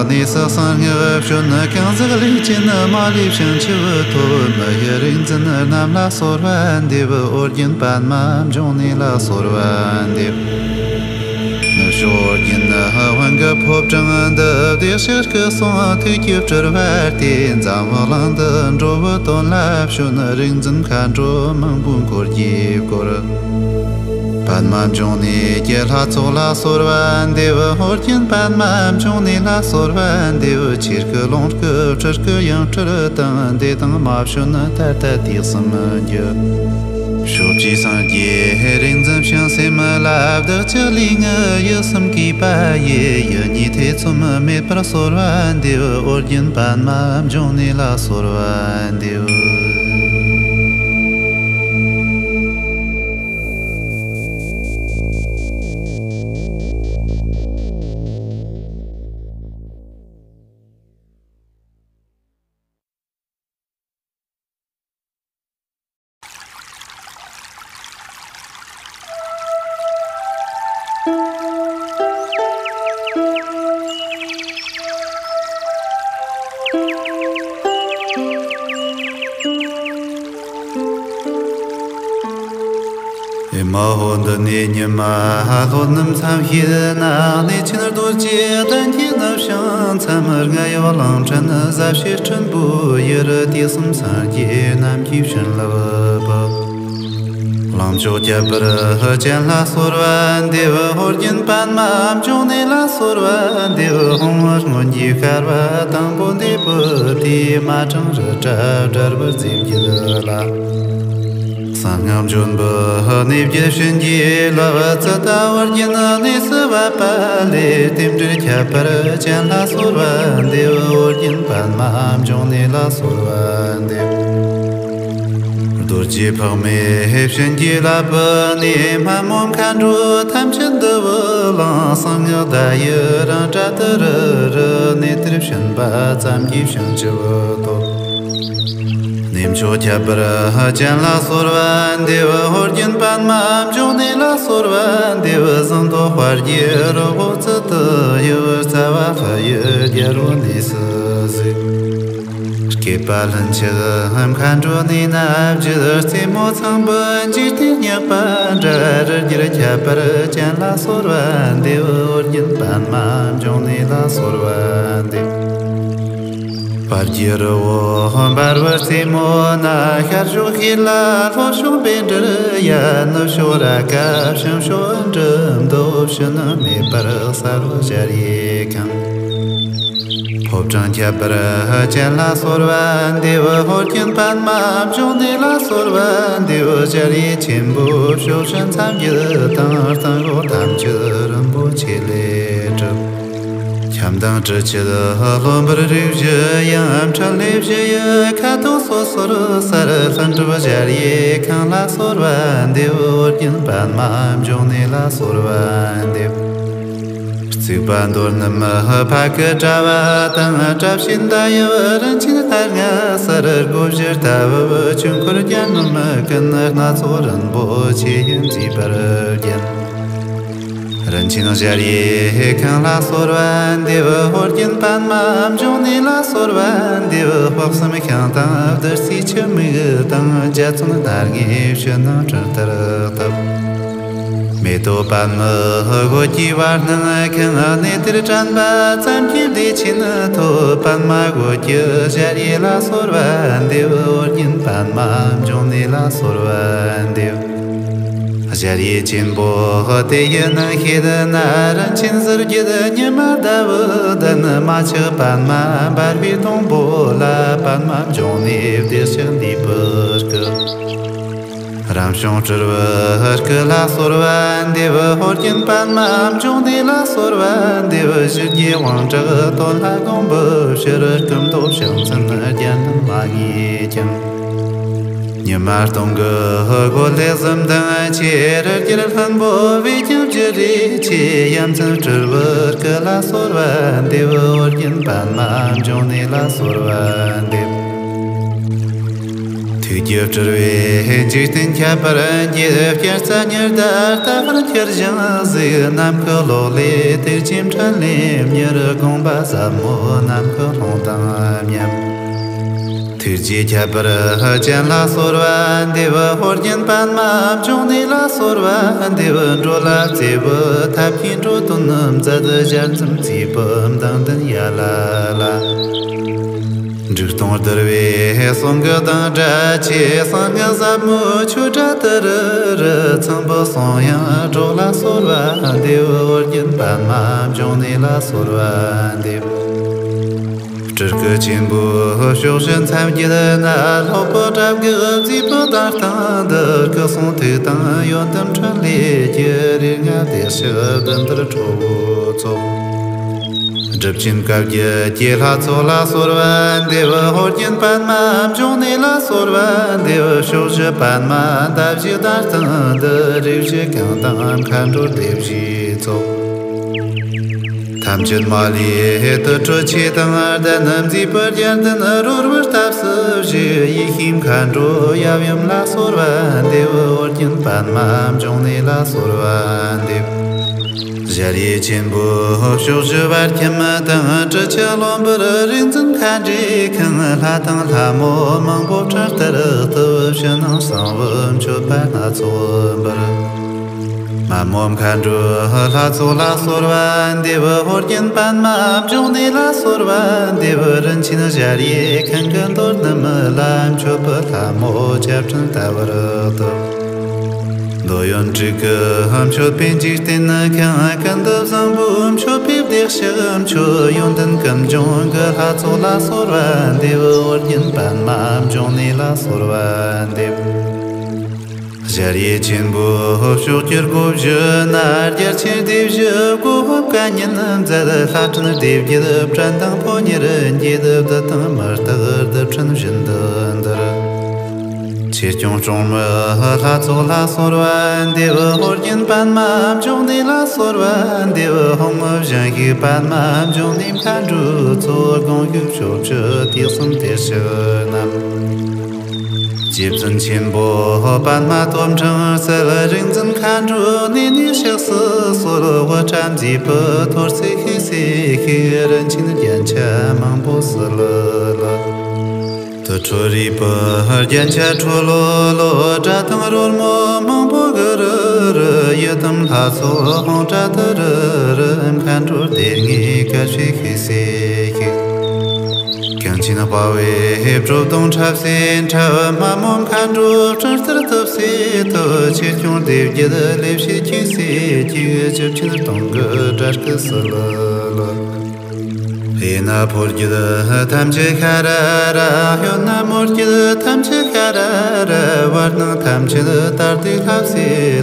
གནས་སུ་གསང་སྔགས་བྱོན། གང་ཟག་ལས་ཅན་མ་ལུས་བྱང་ཆུབ་ཐོབ། མི་ཡི་རིག་འཛིན་རྣམས་ལ་གསོལ་བ་འདེབས། ཨོ་རྒྱན་པདྨ་འབྱུང་གནས་ལ་གསོལ་བ་འདེབས། ནུབ་ཕྱོགས་རྒྱལ་དབང་གི་ཕོ་བྲང་འདི། བདེ་གཤེགས་སྐུ་གསུང་ཐུགས་ཀྱི་སྤྲུལ་པ་སྟེ། འཛམ་བུ་གླིང་འདི་འགྲོ་བའི་དོན་ལ་བྱོན། རིག་འཛིན་མཁའ་འགྲོ་མང་པོ་འཁོར་གྱིས་བསྐོར། པདྨ་འབྱུང་གནས་ཀྱི་ལྷ་ཚོགས་ལ་གསོལ་བ་འདེབས། ཨོ་རྒྱན་པདྨ་འབྱུང་གནས་ལ་གསོལ་བ་འདེབས། ཆོས་སྐུ་ལོངས་སྐུ་སྤྲུལ་སྐུ་ཡང་སྤྲུལ་དང་། འདས་དང་མ་བྱོན་ད་ལྟ་དུས་གསུམ་གྱི། ཕྱོགས་བཅུའི་སངས་རྒྱས་རིག་འཛིན་བྱང་སེམས་ལ། བདག་ཅག་ལུས་ངག་ཡིད་གསུམ་གུས་པ་ཡིས། ཡིད་གཉིས་ཐེ་ཚོམ་མེད་པར་གསོལ་བ་འདེབས། ཨོ་རྒྱན་པདྨ་འབྱུང་གནས་ལ་གསོལ་བ་འདེབས། ཨེ་མ་ཧོ། འདི་ནས་ཉི་མ་ལྷོ་ནུབ་མཚམས་ཤེད་ན། གནས་ཆེན་རྡོ་རྗེ་གདན་གྱི་ནུབ་བྱང་མཚམས། རྔ་ཡབ་གླིང་ཕྲན་གཟབ་བྱེད་སྲིན་པོའི་ཡུལ། དུས་གསུམ་སངས་རྒྱས་རྣམས་ཀྱི་བྱིན་རླབས་པ། གླིང་མཆོག་ཁྱད་པར་ཅན་ལ་གསོལ་བ་འདེབས། ཨོ་རྒྱན་པདྨ་འབྱུང་གནས་ལ་གསོལ་བ་འདེབས། ཧཱུྃ་སྔོན་གྱི་ཤར་བ་དང་པོ་འདེབས་པའི་དུས། མ་ཊཾ་རི་ཏྲ་དྲལ་བུར་རྫས་འགྱེད་ལ། གསང་སྔགས་འབྱོན་པའི་གནས་བརྒྱད་བྱིན་གྱིས་བརླབས། ཙིཏྟ་ཨོ་རྒྱན་གནས་སུ་བབས་པ་ལས། རྟེན་འབྲེལ་ཁྱད་པར་ཅན་ལ་གསོལ་བ་འདེབས། ཨོ་རྒྱན་པདྨ་འབྱུང་གནས་ལ་གསོལ་བ་འདེབས། རྡོ་རྗེ་འཕགས་མའི་བྱིན་གྱིས་བརླབས་པའི་གནས། སྨན་མོ་མཁའ་འགྲོ་ཐམས་ཅད་འདུ་བའི་གླིང་། གསང་སྔགས་བརྡ་ཡི་རིང་བསྒྲགས་དུ་རུ་རུ། གནས་དེར་ཕྱིན་པ་ཙམ་གྱིས་བྱང་ཆུབ་ཐོབ། གནས་མཆོག་ཁྱད་པར་ཅན་ལ་གསོལ་བ་འདེབས། ཨོ་རྒྱན་པདྨ་འབྱུང་གནས་ལ་གསོལ་བ་འདེབས། ཟངས་མདོག་དཔལ་གྱི་རི་བོ་ཙི་ཏི་ཡི། རྩ་བ་ལྷ་ཡི་རྒྱལ་པོ་གནས་སུ་གཟིགས། སྐེད་པ་ལྷུན་ཆགས་མཁའ་འགྲོ་གནས་ན་བཞུགས། རྩེ་མོ་ཚངས་པའི་འཇིག་རྟེན་སྙེགས་པ་འདྲ། རི་རྒྱལ་ཁྱད་པར་ཅན་ལ་གསོལ་བ་འདེབས། ཨོ་རྒྱན་པདྨ་འབྱུང་གནས་ལ་གསོལ་བ་འདེབས། དཔལ་གྱི་རི་བོ་འབར་བའི་རྩེ་མོ་ན། ཤར་ཕྱོགས་ཤེལ་ལ་ལྷོ་ཕྱོགས་བཻ་ཌཱུརྱ། ནུབ་ཕྱོགས་རཀྵ། བྱང་ཕྱོགས་ཨིནྡྲ་མདོ། ཕྱི་ནང་མེད་པར་གསལ་བའི་གཞལ་ཡས་ཁང་། ཕོ་བྲང་ཁྱད་པར་ཅན་ལ་གསོལ་བ་འདེབས། ཧོར་གྱི་པདྨ་འབྱུང་གནས་ལ་གསོལ་བ་འདེབས། གཞལ་ཡས་ཆེན་པོའི་ཕྱོགས་བཞི་མཚམས་བརྒྱད་དང་། སྟེང་འོག་ཐམས་ཅད་རིན་པོ་ཆེ་ལས་གྲུབ། ཁྱམས་དང་གྲུ་ཆད་ལྷུན་པོར་རིགས་བཞི་ཡང་། ཕྲིན་ལས་བཞི་ཡི་ཁ་དོག་སོ་སོར་གསལ། ལྷུན་གྲུབ་གཞལ་ཡས་ཁང་ལ་གསོལ་བ་འདེབས། ཨོ་རྒྱན་པདྨ་འབྱུང་གནས་ལ་གསོལ་བ་འདེབས། རྩིག་པ་མདོར་ན་ཕ་གི་དྲ་བ་དང་། བཀྲ་ཤིས་མདའ་ཡི་རིན་ཆེན་སྣ་ལྔ་གསལ། སྒོ་བཞིར་ལྟ་བུ་ཆོས་འཁོར་རྒྱན་རྣམས་ཀུན། སྣ་ཚོགས་རིན་པོ་ཆེ་ཡིས་མཛེས་པར་བརྒྱན། རིན་ཆེན་གཞལ་ཡས་ཁང་ལ་གསོལ་བ་འདེབས། ཨོ་རྒྱན་པདྨ་འབྱུང་གནས་ལ་གསོལ་བ་འདེབས། དཔག་བསམ་ཤིང་དང་བདུད་རྩིའི་ཆུ་མིག་དང་། འཇའ་ཚོན་སྣ་ལྔའི་ཕྱི་ནང་སྤྲིན་ལྟར་དག། མེ་ཏོག་པདྨ་འོད་ཀྱི་བར་སྣང་ཁང་། གནས་དེར་དྲན་པ་ཙམ་གྱིས་བདེ་ཆེན་ཐོབ། པདྨ་འོད་ཀྱི་གཞལ་ཡས་ལ་གསོལ་བ་འདེབས། ཨོ་རྒྱན་པདྨ་འབྱུང་གནས་ལ་གསོལ་བ་འདེབས། གཞལ་ཡས་ཆེན་པོ་དེ་ཡི་ནང་ཤེད་ན། རིན་ཆེན་གཟི་བརྒྱད་ཉི་མ་ཟླ་བའི་གདན། མ་ཆགས་པདྨ་འབར་བའི་སྡོང་པོ་ལ། པདྨ་འབྱུང་གནས་བདེ་གཤེགས་འདུས་པའི་སྐུ། རང་བྱུང་སྤྲུལ་པའི་སྐུ་ལ་གསོལ་བ་འདེབས། ཨོ་རྒྱན་པདྨ་འབྱུང་གནས་ལ་གསོལ་བ་འདེབས། ཞི་རྒྱས་དབང་དྲག་དོན་ལ་དགོངས་པའི་ཕྱིར། སྐུ་མདོག་ཕྱག་མཚན་རྒྱན་རྣམས་མ་ངེས་ཀྱང་། ཉི་མ་སྟོང་གི་གོ་ལའི་གཟི་མདངས་ཆེ། རི་རྒྱལ་ལྷུན་པོ་བས་ཀྱང་བརྗིད་རེ་ཆེ། ཡ་མཚན་སྤྲུལ་པའི་སྐུ་ལ་གསོལ་བ་འདེབས། ཨོ་རྒྱན་པདྨ་འབྱུང་གནས་ལ་གསོལ་བ་འདེབས། ཐུགས་རྒྱུད་སྤྲུལ་པས་འཇིག་རྟེན་ཁྱབ་པར་འགྱེད། བསྐྱེད་རྩ་ཉི་ཟླ་ལྟ་བུར་འཁྱིལ་ཞིང་གཟིགས། ནམ་མཁའི་ལོགས་ལས་དེར་ཆེན་ཕྲིན་ལས་གཉེར། དགོངས་པ་ཟབ་མོ་ནམ་མཁའི་ཀློང་དང་མཉམ། ཐུགས་རྗེ་ཁྱད་པར་ཅན་ལ་གསོལ་བ་འདེབས། ཨོ་རྒྱན་པདྨ་འབྱུང་གནས་ལ་གསོལ་བ་འདེབས། འགྲོ་ལ་བརྩེ་བའི་ཐབས་ཀྱིས་འགྲོ་དོན་མཛད། ཞལ་འཛུམ་བརྩེ་བའི་མདངས་ལྡན་ཡ་ལ་ལ། འབྲུག་སྟོང་ལྡིར་བའི་གསུང་གི་གདངས་སྒྲ་ཆེ། གསང་སྔགས་ཟབ་མོའི་ཆོས་སྒྲ་དི་རི་རི། ཚངས་པའི་གསུང་དབྱངས་སྒྲོགས་ལ་གསོལ་བ་འདེབས། ཨོ་རྒྱན་པདྨ་འབྱུང་གནས་ལ་གསོལ་བ་འདེབས། སྤྲུལ་སྐུ་ཆེན་པོའི་ཕྱོགས་བཞི་མཚམས་བརྒྱད་ན། སློབ་དཔོན་དགྲ་བགེགས་མཛེས་པའི་གདན་སྟེང་དུ། སྐུ་གསུང་ཐུགས་དང་ཡོན་ཏན་ཕྲིན་ལས་ཀྱི། རིགས་ལྔ་བདེ་གཤེགས་བདུན་ལྡན་ཁྲོ་བོའི་ཚོགས། སྒྲུབ་ཆེན་བཀའ་བརྒྱད་ཀྱི་ལྷ་ཚོགས་ལ་གསོལ་བ་འདེབས། ཨོ་རྒྱན་པདྨ་འབྱུང་གནས་ལ་གསོལ་བ་འདེབས། ཕྱོགས་བཞི་པདྨ་འདབ་བཞིའི་གདན་སྟེང་དུ། རིགས་བཞི་གང་དང་མཁའ་འགྲོ་སྡེ་བཞིའི་ཚོགས། ཐམས་ཅད་མ་ལུས་དུར་ཁྲོད་ཆོས་དང་ལྡན། མཛེས་པའི་རྒྱན་ལྡན་རོལ་པའི་སྟབས་སུ་བཞུགས། ཡེ་ཤེས་མཁའ་འགྲོ་ཡབ་ཡུམ་ལ་གསོལ་བ་འདེབས། ཨོ་རྒྱན་པདྨ་འབྱུང་གནས་ལ་གསོལ་བ་འདེབས། གཞལ་ཡས་ཆེན་པོའི་ཕྱོགས་བཞི་བར་ཁྱམས་དང་། གྲུ་ཆད་ལྷུན་པོར་རིག་འཛིན་མཁའ་འགྲོའི་ཁང་། ལྷ་དང་ལྷ་མོ་མང་པོ་སྤྲིན་ལྟར་བརྟོལ། ཕྱི་ནང་གསང་བའི་མཆོད་པ་སྣ་ཚོགས་འབུལ། མ་མོ་མཁའ་འགྲོའི་ལྷ་ཚོགས་ལ་གསོལ་བ་འདེབས། ཨོ་རྒྱན་པདྨ་འབྱུང་གནས་ལ་གསོལ་བ་འདེབས། རིན་ཆེན་གཞལ་ཡས་ཁང་གི་མདོ་རྣམས་ལ། མཆོད་པའི་ལྷ་མོ་བརྒྱ་སྤྲིན་ལྟ་བུར་བརྟོལ། འདོད་ཡོན་དྲུག་གི་མཆོད་པས་འཇིག་རྟེན་ཁང་། ཀུན་ཏུ་བཟང་པོའི་མཆོད་པས་བདེ་གཤེགས་མཆོད། ཡོན་ཏན་ཀུན་འབྱུང་གི་ལྷ་ཚོགས་ལ་གསོལ་བ་འདེབས། ཨོ་རྒྱན་པདྨ་འབྱུང་གནས་ལ་གསོལ་བ་འདེབས། གཞལ་ཡས་ཆེན་པོའི་ཕྱོགས་བཅུར་སྒོ་བཞི་ན། རྒྱལ་ཆེན་སྡེ་བཞིས་སྒོ་དབུབ་བཀའ་ཉན་མཛད། ལྷ་ཕྲན་སྡེ་བརྒྱད་བྲན་དང་ཕོ་ཉར་འགྱེད། བདུད་དང་མི་རྟག་བདུད་ཕྲན་བཞིན་དུ་འདུལ། ཆོས་སྐྱོང་སྲུང་མའི་ལྷ་ཚོགས་ལ་གསོལ་བ་འདེབས། ཨོ་རྒྱན་པདྨ་འབྱུང་གནས་ལ་གསོལ་བ་འདེབས། ཕུང་པོ་བཞིན་གཤེགས་པདྨ་འབྱུང་གནས་མཁའ་འགྲོའི་ཚོགས། དགོངས་ཞུ་ཕྱོགས་བཅུ་དུས་གསུམ་དེ་ཞིག་རྣམས། རྗེ་བཙུན་ཆེན་པོ་པདྨ་སྟོབས་འཕྲེང་གསལ། རིག་འཛིན་མཁའ་འགྲོའི་གནས་ནས་གཤེགས་སུ་གསོལ། དབུ་སྐྲ་མཛེས་པའི་ཐོར་ཚུགས་ཤེས་སུ་ཤེས། རིན་ཆེན་རྒྱན་ཆ་མང་པོ་སིལ་ལི་ལི། དུར་ཁྲོད་རིལ་བུའི་རྒྱན་ཆ་ཁྲོ་ལོ་ལོ། སྒྲ་དང་རོལ་མོ་མང་པོ་གུ་རུ་རུ། ཡི་དམ་ལྷ་ཚོགས་དཔུང་གྲལ་དུ་རུ་རུ། མཁའ་འགྲོ་སྡེ་ལྔའི་སྐད་ཅིག་ཤེས་སུ་ཤེས། གངས་ཅན་དཔའ་བོའི་སྒྲོ་མདོངས་འཁྲབ་སའི་འཁྲབ། མ་མོ་མཁའ་འགྲོ་སྤྲིན་ལྟར་གཏུབ་སའི་གཏུབ། ཆོས་སྐྱོང་སྡེ་བརྒྱད་ལེགས་བཤད་ཁྱེར་སའི་ཁྱེར། བཅུ་ཆེན་སྟོང་གི་སྒྲ་སྐད་སིལ་ལི་ལི། དེས་ན་ཕོ་རྒྱུད་ཐམས་ཅད་ཤ་ར་ར། གཡོན་ན་མོ་རྒྱུད་ཐམས་ཅད་ཤ་ར་ར། བར་སྣང་ཐམས་ཅད་དར་ཏེ་ལྷ་སྲས་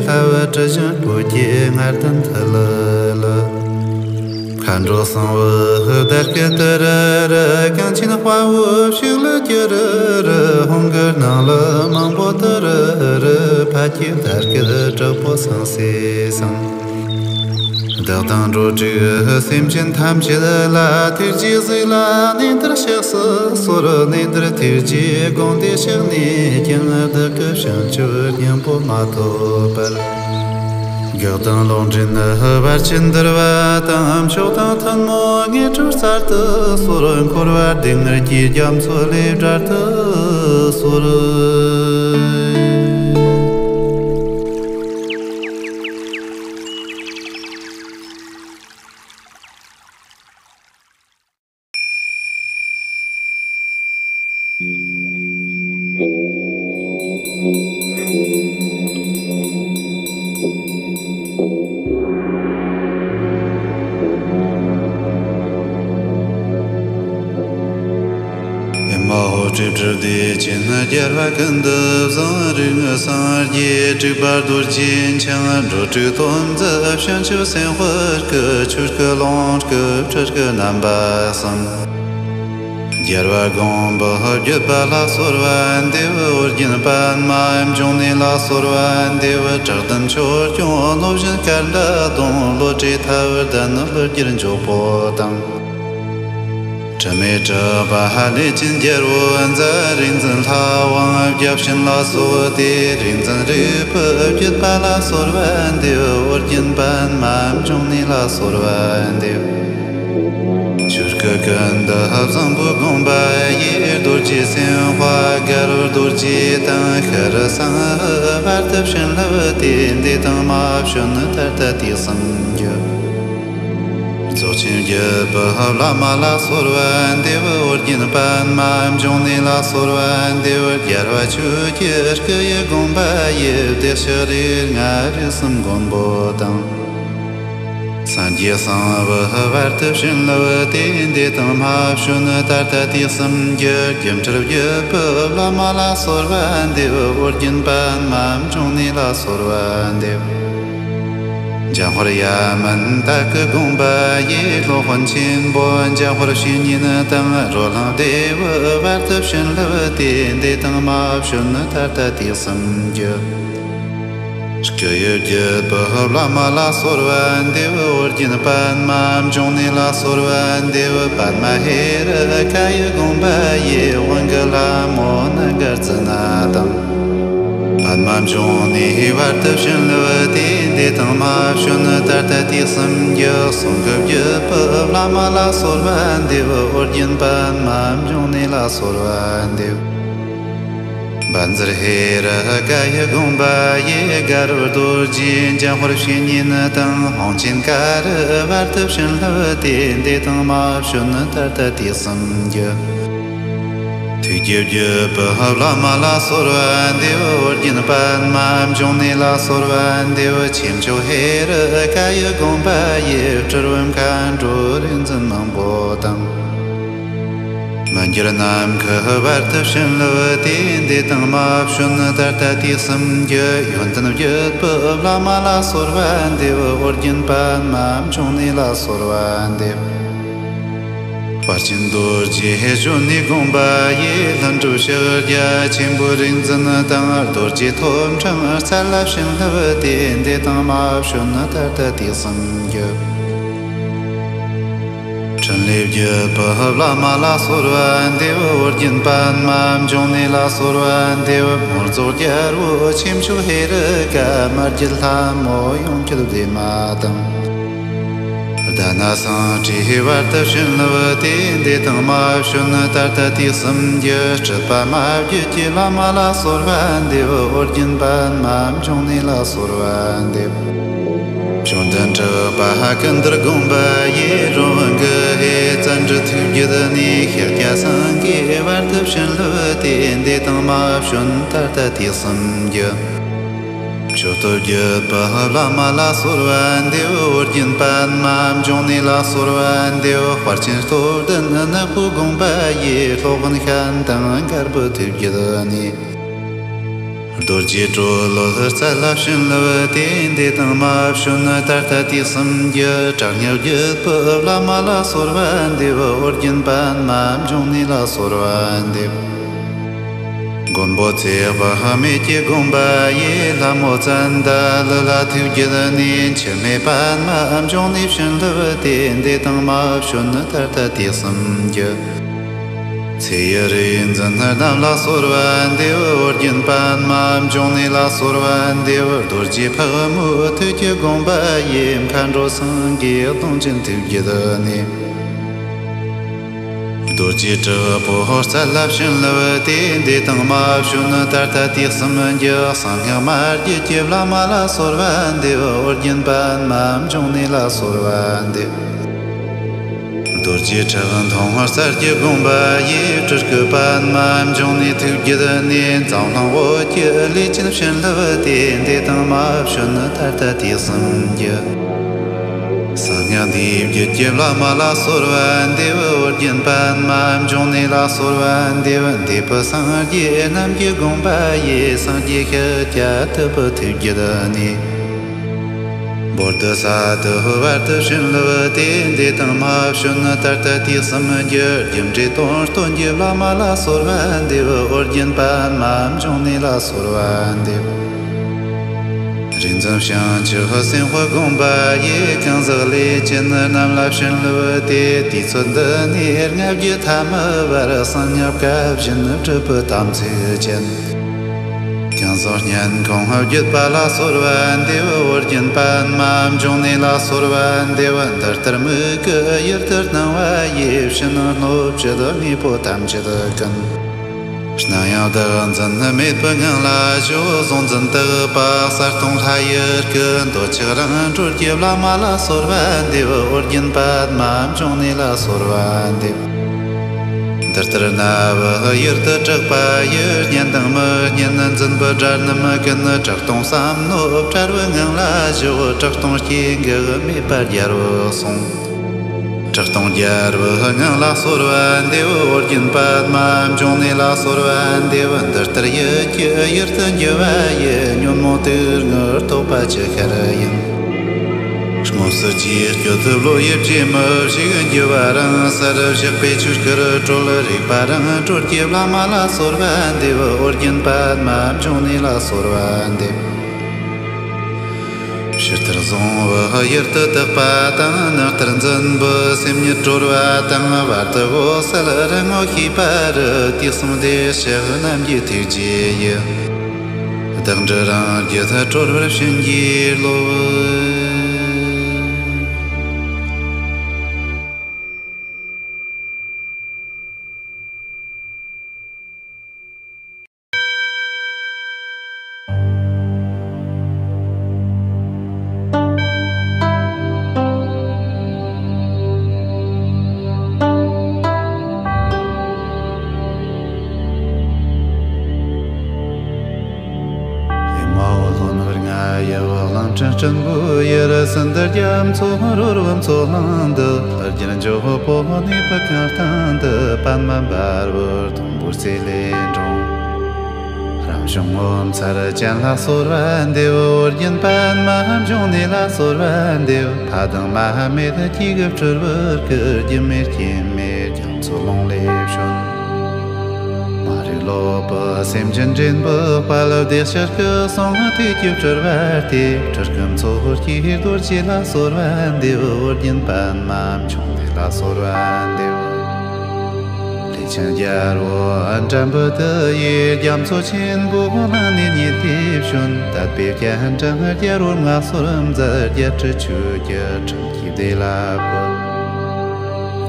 ལྷ་བུ་དྲི་ཞིམ་སྤོས་ཀྱི་མངར་ལྡན་ཐུ་ལི་ལི། མཁའ་འགྲོ་གསང་བུ་བདེ་སྐྱིད་ཏུ་རུ་རུ། གངས་ཆེན་དཔའ་བོ་ཕྱུགས་ལུས་ཀྱི་རུ་རུ། ཧཱུྃ་གི་སྣང་ལ་མང་པོ་ཏུ་རུ་རུ། ཕ་སྐྱེས་བདེ་སྐྱིད་གྲོགས་པོ་སངས་སེ་སངས། བདག་དང་འགྲོ་དྲུག་སེམས་ཅན་ཐམས་ཅད་ལ། ཐུགས་རྗེས་གཟིགས་ལ་གནས་འདིར་གཤེགས་སུ་གསོལ། གནས་འདིར་ཐུགས་རྗེའི་དགོངས་འདུས་བཞག་ནས་ཀྱང་། བདག་གི་བྱང་ཆུབ་སྙིང་པོ་མ་ཐོབ་བར། བགེགས་དང་ལོག་འདྲེན་བར་ཆད་འདུལ་བ་དང་། མཆོག་དང་ཐུན་མོང་དངོས་གྲུབ་སྩལ་དུ་གསོལ། འཁོར་བ་སྡུག་བསྔལ་གྱི་རྒྱ་མཚོ་ལས་བསྒྲལ་དུ་གསོལ། ཨེ་མ་ཧོ། སྤྲོས་བྲལ་བདེ་ཆེན་རྒྱལ་བ་ཀུན་ཏུ་བཟང་། རིགས་ལྔའི་སངས་རྒྱས་སྤྲུལ་པ་རྡོ་རྗེ་འཆང་། འགྲོ་དྲུག་སྟོན་མཛད་བྱང་ཆུབ་སེམས་དཔའ་སྐུ། ཆོས་སྐུ་ལོངས་སྐུ་སྤྲུལ་སྐུ་རྣམ་པ་གསུམ། རྒྱལ་བ་དགོངས་པ་བརྒྱུད་པ་ལ་གསོལ་བ་འདེབས། ཨོ་རྒྱན་པདྨ་འབྱུང་གནས་ལ་གསོལ་བ་འདེབས། དྲག་གདན་ཆོས་སྐྱོང་སློབ་བཞིན་སྐལ་བརྡ་གཏོང་། བློ་གྲོས་ཐབས་ལྡན་ལྷུར་གྱུར་མགྱོགས་པོ་དང་། དྲི་མེད་གྲགས་པ་ལས་ཅན་རྒྱལ་པོ་མཛད། རིག་འཛིན་ལྷ་དབང་བརྒྱ་བྱིན་ལ་སོགས་ཏེ། རིག་འཛིན་རིག་པ་བརྒྱུད་པ་ལ་གསོལ་བ་འདེབས། ཨོ་རྒྱན་པདྨ་འབྱུང་གནས་ལ་གསོལ་བ་འདེབས། ཆོས་སྐུ་ཀུན་ཏུ་བཟང་པོའི་དགོངས་པ་ཡིས། རྡོ་རྗེ་སེམས་དཔའ་གར་རྡོ་རྗེ་དང་། ཤྲཱི་སཾ་བར་དུ་བྱིན་རླབས་བརྟན། བདེ་དང་མ་བྱོན་ནས་ད་ལྟ་དུས་གསུམ་གྱི། རྫོགས་ཆེན་བརྒྱུད་པའི་བླ་མ་ལ་གསོལ་བ་འདེབས། ཨོ་རྒྱན་པདྨ་འབྱུང་གནས་ལ་གསོལ་བ་འདེབས། རྒྱལ་བ་ཆོས་ཀྱི་སྐུ་ཡི་དགོངས་པ་ཡིས། བདེ་གཤེགས་རིགས་ལྔ་རིགས་གསུམ་མགོན་པོ་དང་། སངས་རྒྱས་གསང་བའི་བར་དུ་བྱིན་རླབས་བརྟན། བདེ་དང་མ་བྱོན་ནས་ད་ལྟ་དུས་གསུམ་གྱི། སྒྱུ་འཕྲུལ་བརྒྱུད་པའི་བླ་མ་ལ་གསོལ་བ་འདེབས། ཨོ་རྒྱན་པདྨ་འབྱུང་གནས་ལ་གསོལ་བ་འདེབས། འཇམ་དཔལ་ཡ་མན་ཏ་ཀའི་དགོངས་པ་ཡིས། སློབ་དཔོན་ཆེན་པོ་འཇམ་དཔལ་བཤེས་གཉེན་དང་། རོ་ལངས་བདེ་བའི་བར་དུ་བྱིན་རླབས་བརྟན། བདེ་དང་མ་བྱོན་ནས་ད་ལྟ་དུས་གསུམ་གྱི། སྐུ་ཡི་བརྒྱུད་པའི་བླ་མ་ལ་གསོལ་བ་འདེབས། ཨོ་རྒྱན་པདྨ་འབྱུང་གནས་ལ་གསོལ་བ་འདེབས། པདྨ་ཧེ་རུ་ཀ་ཡི་དགོངས་པ་ཡིས། དབང་གི་ལྷ་མོ་རྣམ་དཀར་ཙི་ན་དང་། པདྨ་འབྱུང་གནས་བར་དུ་བྱིན་རླབས་བརྟན། བདེ་དང་མ་བྱོན་ནས་ད་ལྟ་དུས་གསུམ་གྱི། གསུང་གི་བརྒྱུད་པའི་བླ་མ་ལ་གསོལ་བ་འདེབས། ཨོ་རྒྱན་པདྨ་འབྱུང་གནས་ལ་གསོལ་བ་འདེབས། བཛྲ་ཧེ་རུ་ཀ་ཡི་དགོངས་པ་ཡིས། གར་རྡོ་རྗེ་འཇམ་དཔལ་བཤེས་གཉེན་དང་། ཧཱུྃ་ཆེན་ཀ་རུ་བར་དུ་བྱིན་རླབས་བརྟན། བདེ་དང་མ་བྱོན་ནས་ད་ལྟ་དུས་གསུམ་གྱི། ཐུགས་ཀྱི་བརྒྱུད་པའི་བླ་མ་ལ་གསོལ་བ་འདེབས། ཨོ་རྒྱན་པདྨ་འབྱུང་གནས་ལ་གསོལ་བ་འདེབས། ཆོས་མཆོག་ཧེ་རུ་ཀ་ཡི་དགོངས་པ་ཡིས། སྤྲུལ་པའི་མཁའ་འགྲོ་རིག་འཛིན་མང་པོ་དང་། མི་འགྱུར་ནམ་མཁའི་བར་དུ་བྱིན་རླབས་བརྟན། བདེ་དང་མ་བྱོན་ནས་ད་ལྟ་དུས་གསུམ་གྱི། ཡོན་ཏན་བརྒྱུད་པའི་བླ་མ་ལ་གསོལ་བ་འདེབས། ཨོ་རྒྱན་པདྨ་འབྱུང་གནས་ལ་གསོལ་བ་འདེབས། དཔལ་ཆེན་རྡོ་རྗེ་གཞོན་ནུའི་དགོངས་པ་ཡིས། ལྷུན་གྲུབ་ཕྱག་རྒྱ་ཆེན་པོའི་རིག་འཛིན་དང་། རྡོ་རྗེ་ཐོབ་འཕྲང་རྩལ་ལ་བྱིན་རླབས་བརྟན། བདེ་དང་མ་བྱོན་ནས་ད་ལྟ་དུས་གསུམ་གྱི། ཕྲིན་ལས་བརྒྱུད་པའི་བླ་མ་ལ་གསོལ་བ་འདེབས། ཨོ་རྒྱན་པདྨ་འབྱུང་གནས་ལ་གསོལ་བ་འདེབས། ཕུན་ཚོགས་རྒྱལ་པོ་ཆེ་མཆོག་ཧེ་རུ་ཀ། མ་བརྒྱུད་ལྷ་མོ་ཡུམ་གྱུར་བདེ་མ་དང་། དྷ་ན་སཾ་བྲེ་བར་དུ་བྱིན་རླབས་བརྟན། བདེ་དང་མ་བྱོན་ནས་ད་ལྟ་དུས་གསུམ་གྱི། སྲིད་པ་མ་བརྒྱུད་ཀྱི་བླ་མ་ལ་གསོལ་བ་འདེབས། ཨོ་རྒྱན་པདྨ་འབྱུང་གནས་ལ་གསོལ་བ་འདེབས། བཅོམ་ལྡན་གྲགས་པ་ཀུན་འདུལ་དགོངས་པ་ཡིས། རོང་བོ་གི་ཧེ་བཙན་ཁྲི་ཐུགས་བརྒྱུད་ནས། ཤཱཀྱ་སེང་གེ་བར་དུ་བྱིན་རླབས་བརྟན། བདེ་དང་མ་བྱོན་ད་ལྟ་དུས་གསུམ་གྱི། མཆོད་བསྟོད་བརྒྱུད་པའི་བླ་མ་ལ་གསོལ་བ་འདེབས། ཨོ་རྒྱན་པདྨ་འབྱུང་གནས་ལ་གསོལ་བ་འདེབས། དཔལ་ཆེན་སྟོབས་ལྡན་ནག་པོའི་དགོངས་པ་ཡི། སློབ་དཔོན་ཤཱནྟ་དཀར་པོའི་ཐུགས་རྒྱུད་ནས། རྡོ་རྗེ་གྲོ་ལོད་རྩལ་ལ་བྱིན་རླབས་ཏེ། འདས་དང་མ་བྱོན་ད་ལྟ་དུས་གསུམ་གྱི། དྲག་ཉལ་བརྒྱུད་པའི་བླ་མ་ལ་གསོལ་བ་འདེབས། ཨོ་རྒྱན་པདྨ་འབྱུང་གནས་ལ་གསོལ་བ་འདེབས། མགོན་པོ་ཚེ་དཔག་མེད་ཀྱི་དགོངས་པ་ཡི། ལྷ་མོ་ཙནྡ་ལི་ལ་ཐུགས་རྒྱུད་ནས། འཆི་མེད་པདྨ་འབྱུང་གནས་བྱིན་རླབས་ཏེ། འདས་དང་མ་བྱོན་ད་ལྟ་དུས་གསུམ་གྱི། ཚེ་ཡི་རིག་འཛིན་རྣམས་ལ་གསོལ་བ་འདེབས། ཨོ་རྒྱན་པདྨ་འབྱུང་གནས་ལ་གསོལ་བ་འདེབས། རྡོ་རྗེ་ཕག་མོའི་ཐུགས་ཀྱི་དགོངས་པ་ཡི། མཁའ་འགྲོ་སེང་གེ་གདོང་ཅན་ཐུགས་རྒྱུད་ནས། རྡོ་རྗེ་དྲག་པོའི་རྩལ་ལ་བྱིན་རླབས་ཏེ། འདས་དང་མ་བྱོན་ད་ལྟ་དུས་གསུམ་གྱི། གསང་སྔགས་མ་རྒྱུད་ཀྱི་བླ་མ་ལ་གསོལ་བ་འདེབས། ཨོ་རྒྱན་པདྨ་འབྱུང་གནས་ལ་གསོལ་བ་འདེབས། རྡོ་རྗེ་ཁྲག་འཐུང་རྩལ་གྱི་དགོངས་པ་ཡི། སྤྲུལ་སྐུ་པདྨ་འབྱུང་གནས་ཐུགས་རྒྱུད་ནས། འཛམ་གླིང་བོད་ཀྱི་ལས་ཅན་བྱིན་རླབས་ཏེ། འདས་དང་མ་བྱོན་ད་ལྟ་དུས་གསུམ་གྱི། གསང་སྔགས་འདས་བརྒྱུད་ཀྱི་བླ་མ་ལ་གསོལ་བ་འདེབས། ཨོ་རྒྱན་པདྨ་འབྱུང་གནས་ལ་གསོལ་བ་འདེབས། འདས་པའི་སངས་རྒྱས་རྣམས་ཀྱི་དགོངས་པ་ཡི། སངས་རྒྱས་ཤཱཀྱ་ཐུབ་པའི་ཐུགས་རྒྱུད་ནས། བོད་དུ་ས་དུ་བར་དུ་བྱིན་རླབས་ཏེ། འདས་དང་མ་བྱོན་ད་ལྟ་དུས་གསུམ་གྱི། རྒྱུ་འབྲས་དོན་སྟོན་གྱི་བླ་མ་ལ་གསོལ་བ་འདེབས། ཨོ་རྒྱན་པདྨ་འབྱུང་གནས་ལ་གསོལ་བ་འདེབས། རིག་འཛིན་བྱང་ཆུབ་སེམས་དཔའི་དགོངས་པ་ཡི། གང་ཟག་ལས་ཅན་རྣམས་ལ་བྱིན་རླབས་ཏེ། དུས་ཚོད་འདི་ནས་ལྔ་བརྒྱ་ཐ་མའི་བར། གསང་སྔགས་བཀའ་བཞིན་སྒྲུབ་པའི་དམ་ཚིག་ཅན། གང་ཟག་སྙན་ཁོང་བརྒྱུད་པ་ལ་གསོལ་བ་འདེབས། ཨོ་རྒྱན་པདྨ་འབྱུང་གནས་ལ་གསོལ་བ་འདེབས། འདི་ལྟར་མིག་གི་ཡུལ་དུ་སྣང་བ་ཡི། ཕྱི་ནང་སྣོད་བཅུད་དངོས་པོ་ཐམས་ཅད་ཀུན། རྣམ་གཡེང་བདག་འཛིན་མེད་པའི་ངང་ལ་བཞུགས། གཟུང་འཛིན་དག་པ་གསལ་སྟོང་ལྷ་ཡི་སྐུ། འདོད་ཆགས་རང་གྲོལ་གྱི་བླ་མ་ལ་གསོལ་བ་འདེབས། ཨོ་རྒྱན་པདྨ་འབྱུང་གནས་ལ་གསོལ་བ་འདེབས། འདི་ལྟར་རྣ་བའི་ཡུལ་དུ་གྲགས་པ་ཡི། སྙན་དང་མི་སྙན་འཛིན་པའི་སྒྲ་རྣམས་ཀུན། གྲགས་སྟོང་བསམ་མནོ་བྲལ་བའི་ངང་ལ་བཞུགས། གྲགས་སྟོང་སྐྱེ་འགག་མེད་པར་རྒྱལ་བར་གསུངས། གྲགས་སྟོང་རྒྱལ་བའི་ངང་ལ་གསོལ་བ་འདེབས། ཨོ་རྒྱན་པདྨ་འབྱུང་གནས་ལ་གསོལ་བ་འདེབས། འདི་ལྟར་ཡིད་ཀྱི་ཡུལ་དུ་འགྱུ་བ་ཡི། ཉོན་མོངས་དུག་ལྔའི་རྟོག་པ་ཇི་ཤར་ཡང་། དངོས་སུ་རྗེས་བསྐྱོད་དུ་བློ་ཡི་སྐྱེ་མི་ཞིག་འགྱུ་བ་རང་སར་བཞག་པས་ཆོས་སྐུར་གྲོལ། རིག་པ་རང་གྲོལ་གྱི་བླ་མ་ལ་གསོལ་བ་འདེབས། ཨོ་རྒྱན་པདྨ་འབྱུང་གནས་ལ་གསོལ་བ་འདེབས། ཕྱི་ལྟར་བཟུང་བའི་ཡུལ་དུ་དག་པ་དང་། ནང་ལྟར་འཛིན་པའི་སེམས་ཉིད་གྲོལ་བ་དང་། བར་དུ་འོད་གསལ་རང་ངོ་ཤེས་པ་རུ། དུས་གསུམ་བདེ་གཤེགས་རྣམས་ཀྱི་ཐུགས་རྗེ་ཡིས། བདག་འདྲ་རང་རྒྱུད་གྲོལ་བར་བྱིན་གྱིས་རློབས། ཡེ་མ་ཧོ་ལྷོ་ནུབ་རྔ་ཡབ་གླིང་ཕྲན་སྤྲིན་པོའི་ཡུལ། སྲིན་དུ་རྒྱ་མཚོ་རོལ་བའི་མཚོ་གླིང་འདི། ལྷ་རྒྱལ་འཇོག་པོ་གནས་པའི་གངས་སྟེང་དུ། པདྨ་འབར་བའི་དུམ་བུར་རྩེ་ལས་འབྲོང་། རང་བྱུང་ངོ་མཚར་ཅན་ལ་གསོལ་བ་འདེབས། ཨོ་རྒྱན་པདྨ་འབྱུང་གནས་ལ་གསོལ་བ་འདེབས། ཕ་དང་མ་མེད་སྐྱེ་དགུ་སྤྲུལ་པར་བསྐུལ། རྒྱུ་མེད་རྐྱེན་མེད་རྒྱ་མཚོ་ཀླུང་ལས་བྱོན། མ་རིག་ལོག་པའི་སེམས་ཅན་འདྲེན་པའི་དཔལ། བདེ་གཤེགས་སྐུ་གསུང་ཐུགས་ཀྱི་སྤྲུལ་པ་སྟེ། སྤྲུལ་སྐུ་མཚོ་སྐྱེས་རྡོ་རྗེ་ལ་གསོལ་བ་འདེབས། ཨོ་རྒྱན་པདྨ་འབྱུང་གནས་ལ་གསོལ་བ་འདེབས། ལས་ཅན་རྒྱལ་པོ་འགྲན་པ་དུ་ཡིས། རྒྱ་མཚོ་ཆེན་པོ་ནང་ནས་རྙེད་དེ་བྱོན། དད་པས་སྤྱན་དྲངས་རྒྱལ་པོར་མངའ་གསོལ་མཛད། རྒྱལ་སྲིད་ཆོས་ཀྱི་ཁྲིམས་ཀྱིས་བདེ་ལ་བཀོད།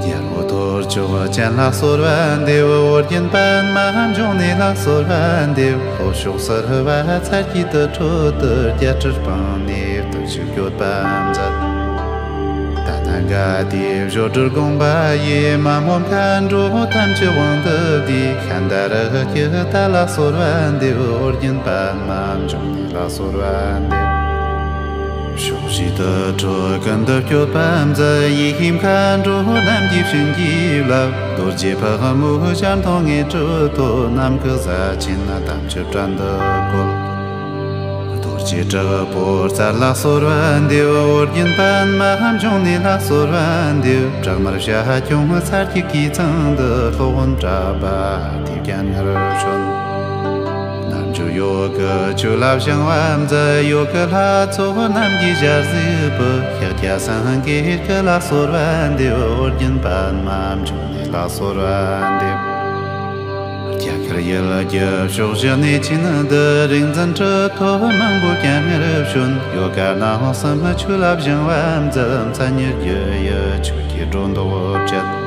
རྒྱལ་པོ་ཐོར་ཅོག་ཅན་ལ་གསོལ་བ་འདེབས། ཨོ་རྒྱན་པདྨ་འབྱུང་གནས་ལ་གསོལ་བ་འདེབས། ལྷོ་ཕྱོགས་སུ་རུ་བ་ཚར་གྱི་དུར་ཁྲོད་དུ། རྒྱལ་སྲིད་སྤངས་ནས་བརྟུལ་ཞུགས་སྐྱོབ་པ་མཛད། ད་ནི་ ག་དེ་བཞོ་སྒྲུབ་དགོངས་པ་ཡི། མ་མོ་མཁའ་འགྲོ་ཐམས་ཅད་དབང་དུ་བསྡུས། ཤཱནྟ་ར་ཧི་ཏ་ལ་གསོལ་བ་འདེབས། ཨོ་རྒྱན་པདྨ་འབྱུང་གནས་ལ་གསོལ་བ་འདེབས། ཕྱོགས་བཞི་དུར་ཁྲོད་ཀུན་ཏུ་སྐྱོབ་པ་མཛད། ཡེ་ཤེས་མཁའ་འགྲོ་རྣམས་ཀྱི་བྱིན་གྱིས་བརླབས། རྡོ་རྗེ་ཕག་མོ་ཞལ་མཐོང་དངོས་གྲུབ་ཐོབ། ནམ་མཁའི་གཟའ་ཆེན་དམ་ཆོས་བྲན་དུ་བཀོལ། རྡོ་རྗེ་དྲག་པོའི་རྩལ་ལ་གསོལ་བ་འདེབས། ཨོ་རྒྱན་པདྨ་འབྱུང་གནས་ལ་གསོལ་བ་འདེབས། བྲག་དམར་བྱ་ཁྱུང་ཚར་གྱི་སྐས་གཙང་དུ། སློབ་དཔོན་གྲགས་པ་དེས་ཀྱང་ངར་བྱོན། རྣལ་འབྱོར་ཡོ་གི་ཆོས་ལ་བྱང་བ་མཛད། ཡོ་གི་ལྷ་ཚོགས་རྣམས་ཀྱི་ཞལ་གཟིགས་པའི། ཤཱཀྱ་སེང་གེ་སྐུ་ལ་གསོལ་བ་འདེབས། ཨོ་རྒྱན་པདྨ་འབྱུང་གནས་ལ་གསོལ་བ་འདེབས། རྒྱ་གར་ཡུལ་གྱི་ཕྱོགས་བཞི་གནས་ཆེན་འདི། རིག་འཛིན་གྲུབ་ཐོབ་མང་པོས་ཀྱང་ངར་བྱོན། ཡོ་ག་རྣམ་གསུམ་ཆོས་ལ་བྱང་བ་མཛད། མཚན་ཉིད་རྒྱུ་ཡི་ཆོས་ཀྱི་སྒྲོ་འདོགས་བཅད།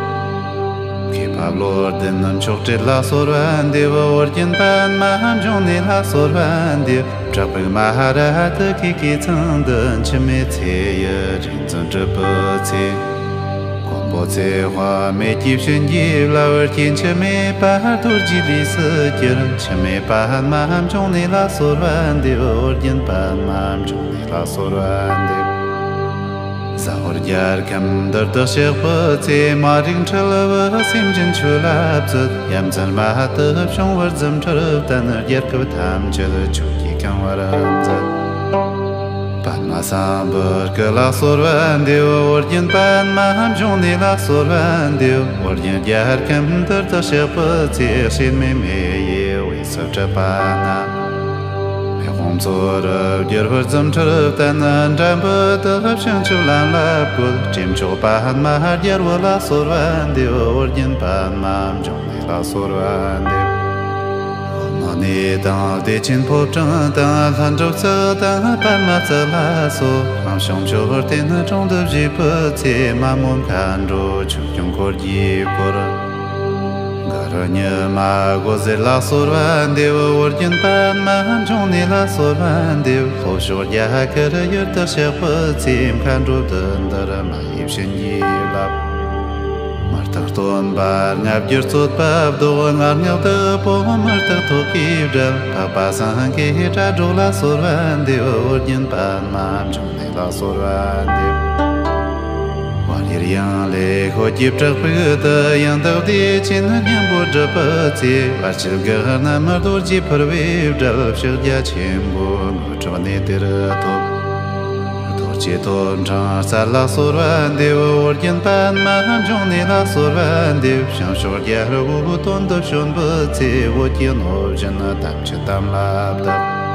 མཁས་པ་བློ་ལྡན་མཆོག་སྲེད་ལ་གསོལ་བ་འདེབས། ཨོ་རྒྱན་པདྨ་འབྱུང་གནས་ལ་གསོལ་བ་འདེབས། བྲག་ཕུག་མ་ཧཱ་ར་ཏི་ཀའི་སྐས་གཙང་དུ། འཆི་མེད་ཚེ་ཡི་རིག་འཛིན་གྲུབ་པའི་ཚེ། མགོན་པོ་ཚེ་དཔག་མེད་ཀྱི་བྱིན་གྱིས་བརླབས། སྐྱེ་འཆི་མེད་པ་རྡོ་རྗེའི་ལུས་སུ་གྱུར། འཆི་མེད་པདྨ་འབྱུང་གནས་ལ་གསོལ་བ་འདེབས། ཨོ་རྒྱན་པདྨ་འབྱུང་གནས་ལ་གསོལ་བ་འདེབས། ཟ་ཧོར་རྒྱལ་ཁམས་འདིར་དུ་གཤེགས་པའི་ཚེ། མ་རིག་འཁྲུལ་པའི་སེམས་ཅན་ཆོས་ལ་བཙུད། ཡ་མཚན་མ་ལྟ་བུ་བྱུང་བར་རྫུ་འཕྲུལ་བསྟན། རྒྱལ་ཁབ་ཐམས་ཅད་ཆོས་ཀྱིས་གང་བར་མཛད། པདྨ་སམ་བྷོ་ཊ་སྐུ་ལ་གསོལ་བ་འདེབས། ཨོ་རྒྱན་པདྨ་འབྱུང་གནས་ལ་གསོལ་བ་འདེབས། ཨོ་རྒྱན་རྒྱལ་ཁམས་འདིར་དུ་གཤེགས་པའི་ཚེ། སྲེད་མེད་མེ་ཡི་དབུས་སུ་གྲུབ་པ་ན། མེ་དཔུང་མཚོ་རུ་བསྒྱུར་བར་རྫུ་འཕྲུལ་བསྟན། འགྲམ་བུ་དག་བྱང་ཆུབ་ལམ་ལ་བཀོད། དྲི་མཆོག་པདྨ་རྒྱལ་པོ་ལ་གསོལ་བ་འདེབས། ཨོ་རྒྱན་པདྨ་འབྱུང་གནས་ལ་གསོལ་བ་འདེབས། ཨོཾ་ཨ་ནི་དང་བདེ་ཆེན་ཕོ་བྲང་དང་། ལྷུན་གྲུབ་ཙཀ་དང་པདྨ་ཙཀ་ལ་སོགས། ཁམས་བྱང་མཆོད་རྟེན་དྲུང་དུ་བཞུགས་པའི་ཚེ། མ་མོ་མཁའ་འགྲོ་ཆོས་སྐྱོང་འཁོར་གྱིས་བསྐོར། གུ་རུ་ཉི་མ་འོད་ཟེར་ལ་གསོལ་བ་འདེབས། ཨོ་རྒྱན་པདྨ་འབྱུང་གནས་ལ་གསོལ་བ་འདེབས། ལྷོ་ཕྱོགས་རྒྱ་གར་ཡུལ་དུ་གཤེགས་པའི་ཚེ། མཁའ་འགྲོ་བདུད་འདུལ་མ་ཡི་བྱིན་གྱིས་བརླབས། མི་རྟག་སྟོན་པ་ལྔ་བརྒྱར་རྩོད་པ་བཟློག། ངར་སྔགས་བདུད་པོ་མི་རྟག་ཐོག་གིས་བསྒྲལ། འཕགས་པ་སེང་གེ་སྒྲ་སྒྲོགས་ལ་གསོལ་བ་འདེབས། ཨོ་རྒྱན་པདྨ་འབྱུང་གནས་ལ་གསོལ་བ་འདེབས། བར་ཡུལ་ཡང་ལེ་ཤོད་ཀྱི་བྲག་ཕུག་ཏུ། ཡང་དག་བདེ་ཆེན་སྙིང་པོ་སྒྲུབ་པའི་ཚེ། བར་ཆད་གེགས་རྣམས་རྡོ་རྗེ་ཕུར་བས་བསྒྲལ། ཕྱག་རྒྱ་ཆེན་པོའི་དངོས་གྲུབ་གནས་དེར་ཐོབ། རྡོ་རྗེ་ཐོབ་འཕྲང་རྩལ་ལ་གསོལ་བ་འདེབས། ཨོ་རྒྱན་པདྨ་འབྱུང་གནས་ལ་གསོལ་བ་འདེབས། བྱང་ཕྱོགས་རྒྱལ་པོ་དོན་དུ་བྱོན་པའི་ཚེ། བོད་ཀྱི་གནོད་སྦྱིན་ཐམས་ཅད་དམ་ལ་བཏགས།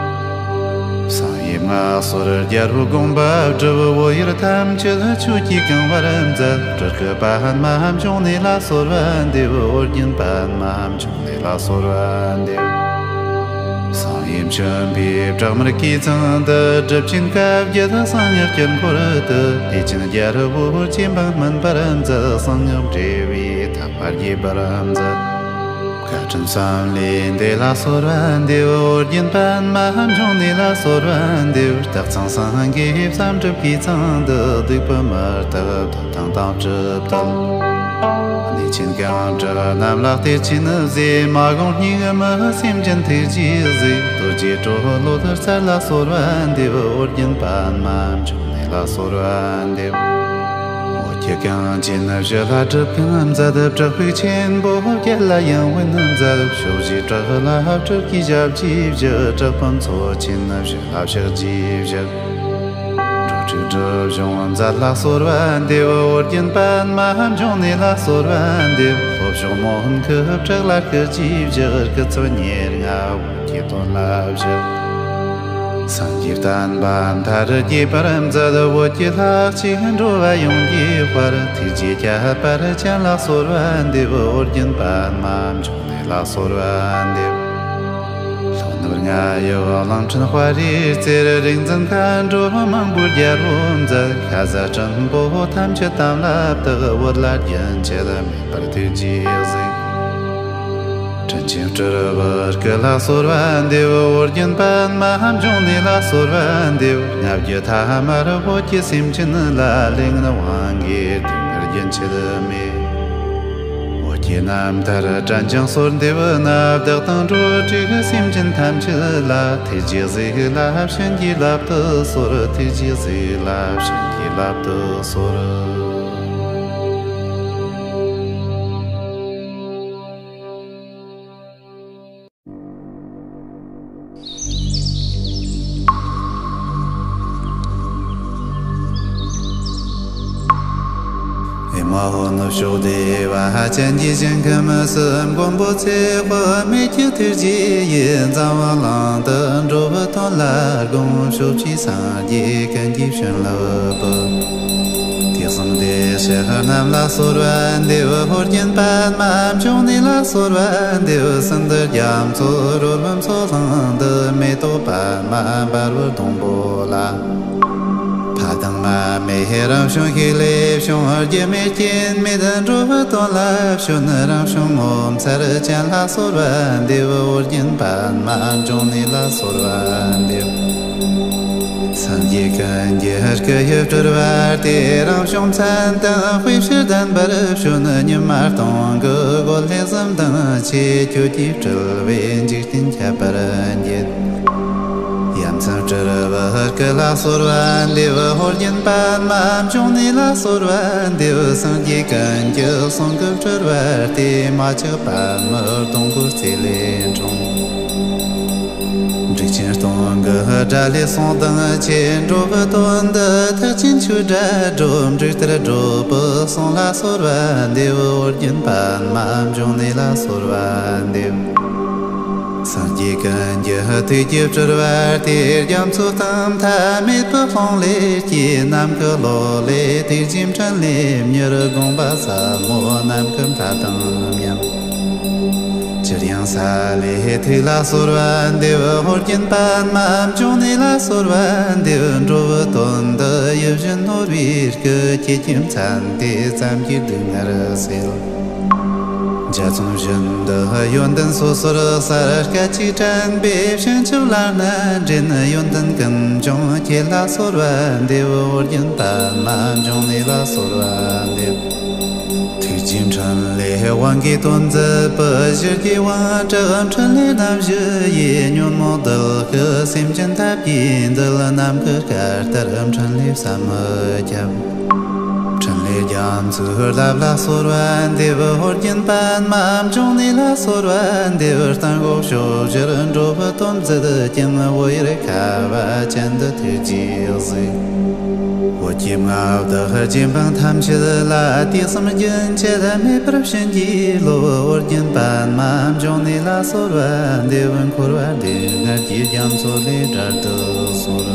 གསང་ཡུམ་མངའ་གསོལ་རྒྱལ་པོའི་དགོངས་པ་སྒྲུབ། བོད་ཡུལ་ཐམས་ཅད་ཆོས་ཀྱིས་གང་བར་མཛད། སྤྲུལ་སྐུ་པདྨ་འབྱུང་གནས་ལ་གསོལ་བ་འདེབས། ཨོ་རྒྱན་པདྨ་འབྱུང་གནས་ལ་གསོལ་བ་འདེབས། གསང་ཡུམ་ཆེན་པོའི་བྲག་དམར་སྐས་གཙང་དུ། གྲུབ་ཆེན་བཀའ་བརྒྱད་གསང་སྔགས་དཀྱིལ་འཁོར་དུ། བདེ་ཆེན་རྒྱལ་པོ་སྐྱེ་འཕགས་སྨིན་པར་མཛད། གསང་སྔགས་འགྲེལ་བའི་ཐེག་པ་རྒྱས་པར་མཛད། བཀའ་དྲིན་བསམ་ལས་འདས་ལ་གསོལ་བ་འདེབས། ཨོ་རྒྱན་པདྨ་འབྱུང་གནས་ལ་གསོལ་བ་འདེབས། སྟག་ཚང་སེང་གེ་བསམ་གྲུབ་སྐས་གཙང་དུ། སྡིག་པའི་མི་རྟག་བདུད་དང་དམ་སྲི་བཏུལ། གནོད་སྦྱིན་གང་འདྲ་རྣམས་ལ་གཏེར་ཆེན་གཟིགས། མ་གོང་སྙིགས་མའི་སེམས་ཅན་ཐུགས་རྗེས་གཟིགས། རྡོ་རྗེ་གྲོ་ལོད་རྩལ་ལ་གསོལ་བ་འདེབས། ཨོ་རྒྱན་པདྨ་འབྱུང་གནས་ལ་གསོལ་བ་འདེབས། འོ་བརྒྱལ་གངས་ཅན་བཞི་ལ་གྲུབ་ཁུངས་མཛད། བྲག་ཕུག་ཆེན་པོ་བརྒྱད་ལ་ཡང་དབེན་མཛད། ཕྱོགས་བཞིའི་བྲག་ལ་སྤྲུལ་སྐུའི་ཞབས་ཀྱིས་བཞུགས། དྲག་པོའི་མཚོ་ཆེན་བཞི་ལ་ཕྱག་རྒྱས་བཞག། འགྲོ་དྲུག་སྒྲིབ་སྦྱོང་མཛད་ལ་གསོལ་བ་འདེབས། ཨོ་རྒྱན་པདྨ་འབྱུང་གནས་ལ་གསོལ་བ་འདེབས། ལྷོ་ཕྱོགས་མོན་གྱི་བྲག་ལ་སྐུ་རྒྱས་བཞག། སྐུ་ཚེ་ཉེར་ལྔ་བོད་ཀྱི་དོན་ལ་བཞག། སངས་རྒྱས་བསྟན་པ་མཐའ་རུ་རྒྱས་པར་མཛད། བོད་ཀྱི་ལྷ་གཅིག་འགྲོ་བ་ཡོངས་ཀྱི་དཔལ། ཐུགས་རྗེས་ཁྱབ་པར་བྱོན་ལ་གསོལ་བ་འདེབས། ཨོ་རྒྱན་པདྨ་འབྱུང་གནས་ལ་གསོལ་བ་འདེབས། ལྷོ་ནུབ་རྔ་ཡབ་གླིང་ཕྲན་དཔའ་རིས་རྩེར། རིག་འཛིན་མཁའ་འགྲོ་མང་པོས་རྒྱལ་པོ་མཛད། ཤ་ཟ་སྲིན་པོ་ཐམས་ཅད་དམ་ལ་བཏགས། བོད་ལ་རྒྱུན་ཆད་མེད་པར་ཐུགས་རྗེས་གཟིགས། དྲིན་ཅན་སྤྲུལ་པར་སྐུ་ལ་གསོལ་བ་འདེབས། ཨོ་རྒྱན་པདྨ་འབྱུང་གནས་ལ་གསོལ་བ་འདེབས། ལྔ་བརྒྱ་ཐ་མར་བོད་ཀྱི་སེམས་ཅན་ལ། ལས་ངན་དབང་གིས་སྡུག་བསྔལ་རྒྱུན་ཆད་མེད། ཨོ་རྒྱན་རྣམ་ཐར་དྲན་ཅིང་གསོལ་འདེབས་ན། བདག་དང་འགྲོ་དྲུག་སེམས་ཅན་ཐམས་ཅད་ལ། ཐུགས་རྗེས་གཟིགས་ལ་བྱིན་གྱིས་བརླབ་ཏུ་གསོལ། ཐུགས་རྗེས་གཟིགས་ལ་བྱིན་གྱིས་བརླབ་ཏུ་གསོལ། ཨེ་མ་ཧོ། ནུབ་ཕྱོགས་བདེ་བ་ཅན་གྱི་ཞིང་ཁམས་སུ། མགོན་པོ་ཚེ་དཔག་མེད་ཀྱི་ཐུགས་རྗེ་ཡིས། འཛམ་བུ་གླིང་དུ་འགྲོ་བའི་དོན་ལ། དགོངས་ཞུ་ཕྱིར་སངས་རྒྱས་ཀུན་གྱི་བྱིན་རླབས་པུས། དུས་གསུམ་བདེ་གཤེགས་རྣམས་ལ་གསོལ་བ་འདེབས། ཨོ་རྒྱན་པདྨ་འབྱུང་གནས་ལ་གསོལ་བ་འདེབས། གསུམ་དུ་རྒྱ་མཚོ་རོལ་པའི་མཚོ་གླིང་དུ། མེ་ཏོག་པདྨ་འབར་བའི་སྡོང་པོ་ལ། ཕ་དང་མ་མེད་རང་བྱུང་ཤིང་ལས་བྱུང་། རྒྱུ་མེད་རྐྱེན་མེད་འགྲོ་བའི་དོན་ལ་བྱོན། རང་བྱུང་ངོ་མཚར་ཅན་ལ་གསོལ་བ་འདེབས། ཨོ་རྒྱན་པདྨ་འབྱུང་གནས་ལ་གསོལ་བ་འདེབས། སངས་རྒྱས་ཀུན་གྱི་སྐུ་ཡི་སྤྲུལ་པར་བསྟོད། རང་བྱུང་མཚན་དང་དཔེ་བཞི་ལྡན་པར་བྱོན། ཉི་མ་སྟོང་གི་སྒོ་ལས་གཟིམ་དང་བཅས། ཁྱོད་ཀྱི་སྤྲུལ་པས་འཇིག་རྟེན་ཁྱབ་པར་མཛད། ཡ་མཚན་སྤྲུལ་པའི་སྐུ་ལ་གསོལ་བ་འདེབས། ཨོ་རྒྱན་པདྨ་འབྱུང་གནས་ལ་གསོལ་བ་འདེབས། སངས་རྒྱས་ཀུན་གྱི་གསུང་གི་སྤྲུལ་པར་བསྟོད། མ་ཆགས་པདྨོའི་སྡོང་པོའི་རྩེ་ལས་འཁྲུངས། འབྲུག་ཆེན་སྟོང་གི་སྒྲ་ལས་གསུང་དང་བཅས། འགྲོ་བའི་དོན་དུ་ཐེག་ཆེན་ཆོས་སྒྲ་སྒྲོག། འབྲུག་ལྟར་སྒྲོག་པའི་གསུང་ལ་གསོལ་བ་འདེབས། ཨོ་རྒྱན་པདྨ་འབྱུང་གནས་ལ་གསོལ་བ་འདེབས། སངས་རྒྱས་ཀུན་གྱི་ཐུགས་ཀྱི་སྤྲུལ་པར་བསྟོད། རྒྱ་མཚོ་གཏིང་མཐའ་མེད་པའི་ཀློང་ལས་སྐྱེས། ནམ་མཁའི་གློག་ལས་ཐུགས་རྗེའི་འཕྲིན་ལས་མྱུར། དགོངས་པ་ཟབ་མོ་ནམ་མཁའི་མཐའ་དང་མཉམ། ཅིར་ཡང་ས་ལེ་ཐིག་ལ་གསོལ་བ་འདེབས། ཨོ་རྒྱན་པདྨ་འབྱུང་གནས་ལ་གསོལ་བ་འདེབས། འགྲོ་བའི་དོན་དུ་ཡིད་བཞིན་ནོར་བུའི་སྐུ། ཁྱེད་ཀྱི་མཚན་ལྟས་ཙམ་གྱིས་སྡུག་བསྔལ་སེལ། འཇའ་ཚོན་བཞིན་དུ་ཡོན་ཏན་སོ་སོར་གསལ། སྐད་ཅིག་དྲན་པས་བྱིན་ཆུབ་ལ་སྣེ་འདྲེན། ཡོན་ཏན་ཀུན་འབྱུང་ཁྱེད་ལ་གསོལ་བ་འདེབས། ཨོ་རྒྱན་པདྨ་འབྱུང་གནས་ལ་གསོལ་བ་འདེབས། ཐུགས་རྗེའི་འཕྲིན་ལས་དབང་གིས་དོན་མཛད་པའི། ཞི་རྒྱས་དབང་དྲག་འཕྲིན་ལས་རྣམ་བཞི་ཡིས། ཉོན་མོངས་གདུལ་བྱའི་སེམས་ཅན་ཐབས་ཀྱིས་འདུལ། ནམ་མཁའི་སྐར་ལྟར་འཕྲིན་ལས་ཟབ་མོ་ཁྱབ། འཕྲིན་ལས་རྒྱ་མཚོའི་རླབས་ལ་གསོལ་བ་འདེབས། ཨོ་རྒྱན་པདྨ་འབྱུང་གནས་ལ་གསོལ་བ་འདེབས། སྟེང་འོག་ཕྱོགས་བཞིར་འགྲོ་བའི་དོན་མཛད་ཅིང་། འོད་དབྱེར་ཁ་བ་ཅན་དུ་ཐུགས་རྗེས་གཟིགས། འོད་ཀྱི་མངའ་བདག་རྗེ་འབངས་ཐམས་ཅད་ལ། དུས་གསུམ་རྒྱུན་ཆད་མེད་པར་བྱིན་གྱིས་རློབས། ཨོ་རྒྱན་པདྨ་འབྱུང་གནས་ལ་གསོལ་བ་འདེབས། འཁོར་བ་སྡུག་བསྔལ་གྱི་རྒྱ་མཚོ་ལས་བསྒྲལ་དུ་གསོལ།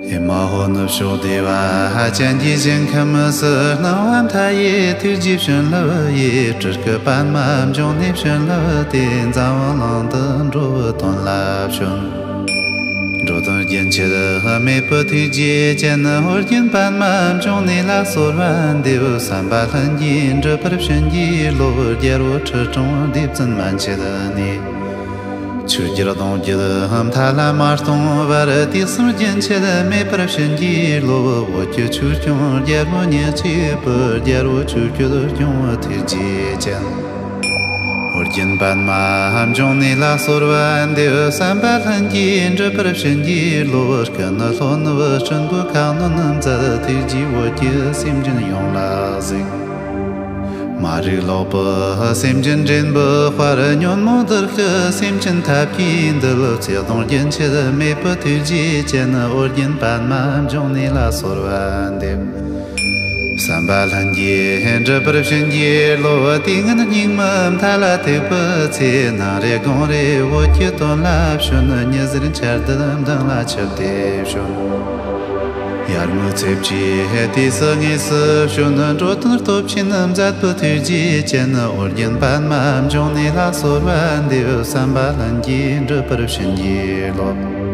ཨེ་མ་ཧོ། ནུབ་ཕྱོགས་བདེ་བ་ཅན་གྱི་ཞིང་ཁམས་སུ། སྣང་བ་མཐའ་ཡས་ཐུགས་རྗེའི་བྱིན་རླབས་ཡིས། སྤྲུལ་སྐུ་པདྨ་འབྱུང་གནས་བྱིན་རླབས་ཏེ། འཛམ་བུ་གླིང་དུ་འགྲོ་བའི་དོན་ལ་བྱོན། འགྲོ་དོན་རྒྱུན་ཆད་མེད་པའི་ཐུགས་རྗེ་ཅན། ཨོ་རྒྱན་པདྨ་འབྱུང་གནས་ལ་གསོལ་བ་འདེབས། བསམ་པ་ལྷུན་གྱིས་འགྲུབ་པར་བྱིན་གྱིས་རློབས། རྒྱལ་པོ་ཁྲི་སྲོང་ལྡེ་བཙན་མན་ཆད་ནས། ཆོས་རྒྱལ་གདུང་རྒྱུད་མཐའ་ལ་མ་སྟོངས་བར། དུས་གསུམ་རྒྱུན་ཆད་མེད་པར་བྱིན་གྱིས་རློབས། བོད་ཀྱི་ཆོས་སྐྱོང་རྒྱལ་པོ་ཉེར་གཅིག་པའི། རྒྱལ་པོ་ཆོས་སྐྱོང་བའི་ཐུགས་རྗེ་ཅན། ཨོ་རྒྱན་པདྨ་འབྱུང་གནས་ལ་གསོལ་བ་འདེབས། བསམ་པ་ལྷུན་གྱིས་འགྲུབ་པར་བྱིན་གྱིས་རློབས། སྐུ་ནི་ལྷོ་ནུབ་སྲིན་པོའི་ཁ་གནོན་མཛད། ཐུགས་རྗེས་བོད་ཀྱི་སེམས་ཅན་ཡོངས་ལ་གཟིགས། མ་རིག་ལོག་པའི་སེམས་ཅན་འདྲེན་པའི་དཔལ། ཉོན་མོངས་གདུལ་བྱའི་སེམས་ཅན་ཐབས་ཀྱིས་འདུལ། བརྩེ་གདུང་རྒྱུན་ཆད་མེད་པའི་ཐུགས་རྗེ་ཅན། ཨོ་རྒྱན་པདྨ་འབྱུང་གནས་ལ་གསོལ་བ་འདེབས། བསམ་པ་ལྷུན་གྱིས་འགྲུབ་པར་བྱིན་གྱིས་རློབས། དུས་ངན་སྙིགས་མའི་མཐའ་ལ་ཐུག་པའི་ཚེ། ནངས་རེ་དགོང་རེ་བོད་ཀྱི་དོན་ལ་བྱོན། ཉི་ཟེར་འཆར་ལྡན་མདངས་ལ་ཆིབས་ཏེ་བྱོན། ཡར་ངོའི་ཚེས་བཅུའི་དུས་སུ་དངོས་སུ་བྱོན། འགྲོ་དོན་སྟོབས་ཆེན་མཛད་པའི་ཐུགས་རྗེ་ཅན། ཨོ་རྒྱན་པདྨ་འབྱུང་གནས་ལ་གསོལ་བ་འདེབས། བསམ་པ་ལྷུན་གྱིས་འགྲུབ་པར་བྱིན་གྱིས་རློབས།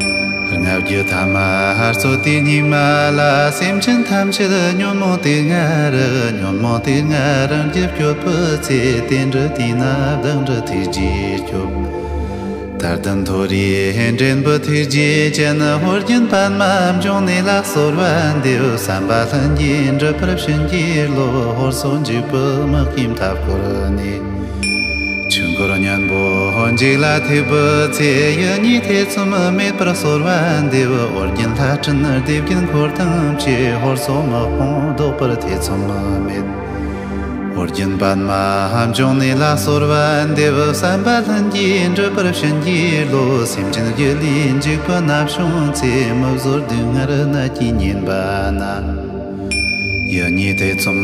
ལྔ་བརྒྱ་ཐ་མ་རྩོད་དུས་སྙིགས་མ་ལ། སེམས་ཅན་ཐམས་ཅད་ཉོན་མོངས་དུག་ལྔ་རགས། ཉོན་མོངས་དུག་ལྔ་རང་རྒྱུད་སྐྱོབ་པའི་ཚེ། རྟེན་འབྲེལ་དུས་ན་བདག་འབྲེལ་ཐུགས་རྗེས་སྐྱོབས། དལ་ལྡན་མཐོ་རིས་འདྲེན་པའི་ཐུགས་རྗེ་ཅན། ཨོ་རྒྱན་པདྨ་འབྱུང་གནས་ལ་གསོལ་བ་འདེབས། བསམ་པ་ལྷུན་གྱིས་འགྲུབ་པར་བྱིན་གྱིས་རློབས། ཧོར་སོག་འཇིགས་པའི་དམག་གིས་མཐའ་བསྐོར་ནས། ཆོས་འཁོར་གཉན་པོ་འཇིག་ལ་ཐུག་པའི་ཚེ། ཡིད་གཉིས་ཐེ་ཚོམ་མེད་པར་གསོལ་བ་འདེབས། ཨོ་རྒྱན་ལྷ་ཕྲིན་སྡེ་བརྒྱད་འཁོར་དང་བཅས། ཧོར་སོག་དམག་དཔུང་བཟློག་པར་ཐེ་ཚོམ་མེད། ཨོ་རྒྱན་པདྨ་འབྱུང་གནས་ལ་གསོལ་བ་འདེབས། བསམ་པ་ལྷུན་གྱིས་འགྲུབ་པར་བྱིན་གྱིས་རློབས། སེམས་ཅན་རྒྱུད་ལས་འཇིགས་པའི་ནད་བྱུང་ཚེ། མི་བཟོད་སྡུག་བསྔལ་ནད་ཀྱིས་ཉེན་པ་ན། ཡིད་གཉིས་ཐེ་ཚོམ་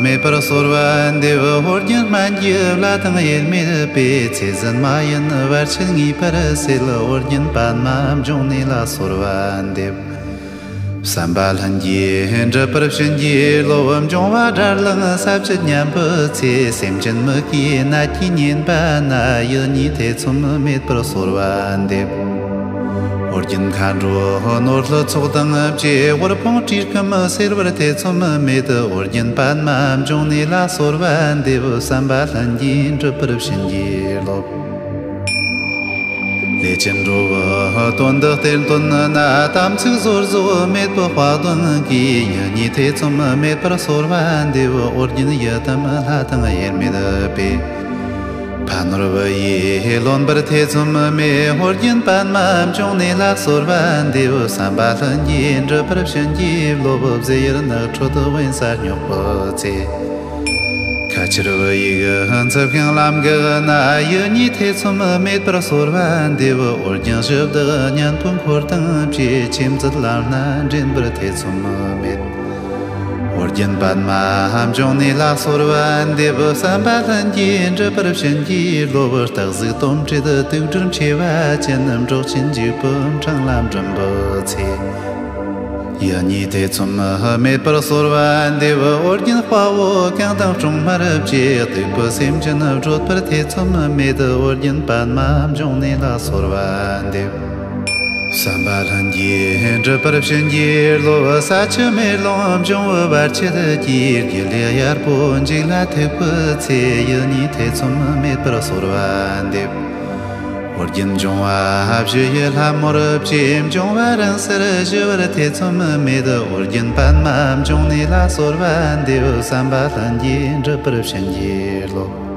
མེད་པར་གསོལ་བ་འདེབས། ཨོ་རྒྱན་སྨན་གྱི་བླ་དང་དབྱེར་མེད་པའི། ཚེ་ཟད་མ་ཡིན་བར་ཆད་ངེས་པར་སེལ། ཨོ་རྒྱན་པདྨ་འབྱུང་གནས་ལ་གསོལ་བ་འདེབས། བསམ་པ་ལྷུན་གྱིས་འགྲུབ་པར་བྱིན་གྱིས་རློབས། འབྱུང་བ་དགྲར་ལངས་ས་བཅད་ཉམས་པའི་ཚེ། སེམས་ཅན་མི་དགེའི་ནད་ཀྱིས་ཉེན་པ་ན། ཡིད་གཉིས་ཐེ་ཚོམ་མེད་པར་གསོལ་བ་འདེབས། ཨོ་རྒྱན་མཁའ་འགྲོ་ནོར་ལྷུན་ཚོགས་དང་བཅས། དབུལ་ཕོངས་བཀྲེས་སྐོམ་སེལ་བར་ཐེ་ཚོམ་མེད། ཨོ་རྒྱན་པདྨ་འབྱུང་གནས་ལ་གསོལ་བ་འདེབས། བསམ་པ་ལྷུན་གྱིས་འགྲུབ་པར་བྱིན་གྱིས་རློབས། ལས་ཅན་འགྲོ་བའི་དོན་དུ་གཏེར་འདོན་ན། དམ་ཚིག་ཟོལ་ཟོག་མེད་པའི་དཔའ་གདོན་གྱིས། ཡིད་གཉིས་ཐེ་ཚོམ་མེད་པར་གསོལ་བ་འདེབས། ཨོ་རྒྱན་ཡི་དམ་ལྷ་དང་དབྱེར་མེད་པས། ཕ་ནོར་བུ་ཡིས་ལོན་པར་ཐེ་ཚོམ་མེད། ཨོ་རྒྱན་པདྨ་འབྱུང་གནས་ལ་གསོལ་བ་འདེབས། བསམ་པ་ལྷུན་གྱིས་འགྲུབ་པར་བྱིན་གྱིས་རློབས། བཛྲ་ཡུལ་ནགས་ཁྲོད་དབེན་ས་སྙོགས་པའི་ཚེ། ཁ་ཆེར་བུ་ཡུག་འཚུབས་ཤིང་ལམ་འགག་ན། ཡིད་གཉིས་ཐེ་ཚོམ་མེད་པར་གསོལ་བ་འདེབས། ཨོ་རྒྱན་གཞི་བདག་གཉན་པོའི་འཁོར་དང་བཅས། ཆོས་མཛད་ལམ་སྣ་འདྲེན་པར་ཐེ་ཚོམ་མེད། ཨོ་རྒྱན་པདྨ་འབྱུང་གནས་ལ་གསོལ་བ་འདེབས། བསམ་པ་ལྷུན་གྱིས་འགྲུབ་པར་བྱིན་གྱིས་རློབས། སྟག་གཟིག་དོམ་དྲེད་དུག་སྦྲུལ་མཆེ་བ་ཅན། འབྲོག་ཆེན་འཇིགས་པའི་འཕྲང་ལ་འགྲིམ་པའི་ཚེ། ཡིད་གཉིས་ཐེ་ཚོམ་མེད་པར་གསོལ་བ་འདེབས། ཨོ་རྒྱན་དཔའ་བོ་གང་དང་སྲུང་མར་བཅས། སྡིག་པའི་སེམས་ཅན་སྐྲོད་པར་ཐེ་ཚོམ་མེད། ཨོ་རྒྱན་པདྨ་འབྱུང་གནས་ལ་གསོལ་བ་འདེབས། བསམ་པ་ལྷུན་གྱིས་འགྲུབ་པར་བྱིན་གྱིས་རློབས། ས་ཆུ་མེ་རླུང་འབྱུང་བའི་བར་ཆད་ཀྱིས། རྒྱུད་ལས་གཡར་པོ་འཇིག་ལ་ཐུག་པའི་ཚེ། ཡིད་གཉིས་ཐེ་ཚོམ་མེད་པར་གསོལ་བ་འདེབས། ཨོ་རྒྱན་འབྱུང་བ་བཞི་ཡི་ལྷ་མོར་བཅས། འབྱུང་བ་རང་སར་ཞི་བར་ཐེ་ཚོམ་མེད། ཨོ་རྒྱན་པདྨ་འབྱུང་གནས་ལ་གསོལ་བ་འདེབས། བསམ་པ་ལྷུན་གྱིས་འགྲུབ་པར་བྱིན་གྱིས་རློབས།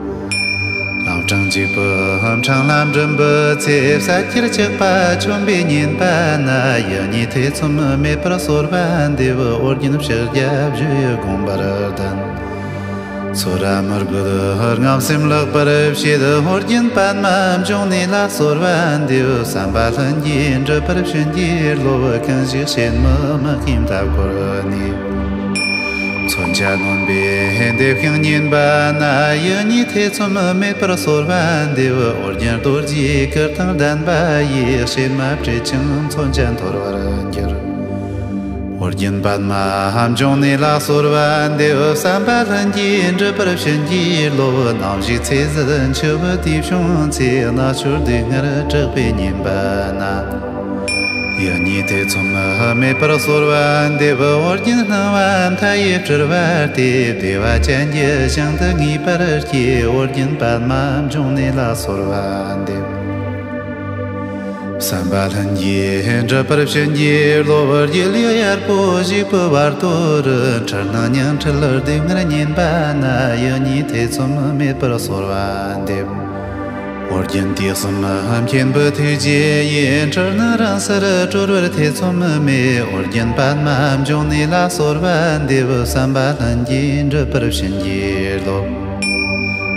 ལམ་སྲང་འཇིགས་པའི་འཕྲང་ལ་འགྲིམ་པའི་ཚེ། ས་ཁྱིར་ཆགས་པ་ཆོམ་པས་ཉེན་པ་ན། ཡིད་གཉིས་ཐེ་ཚོམ་མེད་པར་གསོལ་བ་འདེབས། ཨོ་རྒྱན་ཕྱག་རྒྱ་བཞི་ཡི་དགོངས་པར་ལྡན། ཚོགས་ར་མི་རྒོད་རྔམ་སེམས་ལེགས་པར་བྱེད། ཨོ་རྒྱན་པདྨ་འབྱུང་གནས་ལ་གསོལ་བ་འདེབས། བསམ་པ་ལྷུན་གྱིས་འགྲུབ་པར་བྱིན་གྱིས་རློབས། གང་ཞིག་ཕྱིར་མི་དམག་གིས་མཐའ་བསྐོར་ནས། མཚོན་ཆ་རྣོན་པོས་འདེབས་ཤིང་ཉེན་པ་ན། ཡིད་གཉིས་ཐེ་ཚོམ་མེད་པར་གསོལ་བ་འདེབས། ཨོ་རྒྱན་རྡོ་རྗེའི་གུར་དང་ལྡན་པ་ཡིས། གཤེད་མ་བསྐྲད་ཅིང་མཚོན་ཆ་འཐོར་བར་འགྱུར། ཨོ་རྒྱན་པདྨ་འབྱུང་གནས་ལ་གསོལ་བ་འདེབས། བསམ་པ་ལྷུན་གྱིས་འགྲུབ་པར་བྱིན་གྱིས་རློབས། ནམ་ཞིག་ཚེ་ཟད་འཆི་བའི་དུས་བྱུང་ཚེ། ནག་ཕྱོགས་སྡུག་བསྔལ་དྲེགས་པས་ཉེན་པ་ན། ཡིད་གཉིས་ཐེ་ཚོམ་མེད་པར་གསོལ་བ་འདེབས། ཨོ་རྒྱན་སྣང་བ་མཐའ་ཡས་སྤྲུལ་པ་སྟེ། བདེ་བ་ཅན་གྱི་ཞིང་དུ་ངེས་པར་སྐྱེ། ཨོ་རྒྱན་པདྨ་འབྱུང་གནས་ལ་གསོལ་བ་འདེབས། བསམ་པ་ལྷུན་གྱིས་འགྲུབ་པར་བྱིན་གྱིས་རློབས། རྒྱུད་ལས་གཡར་པོ་ཞིག་པའི་བར་དོ་རུ། འཁྲུལ་སྣང་ཉིང་འཁྲུལ་སྡུག་བསྔལ་ཉེན་པ་ན། ཡིད་གཉིས་ཐེ་ཚོམ་མེད་པར་གསོལ་བ་འདེབས། ཨོ་རྒྱན་དུས་གསུམ་མཁྱེན་པའི་ཐུགས་རྗེ་ཡིས། འཁྲུལ་སྣང་རང་སར་གྲོལ་བར་ཐེ་ཚོམ་མེད། ཨོ་རྒྱན་པདྨ་འབྱུང་གནས་ལ་གསོལ་བ་འདེབས། བསམ་པ་ལྷུན་གྱིས་འགྲུབ་པར་བྱིན་གྱིས་རློབས།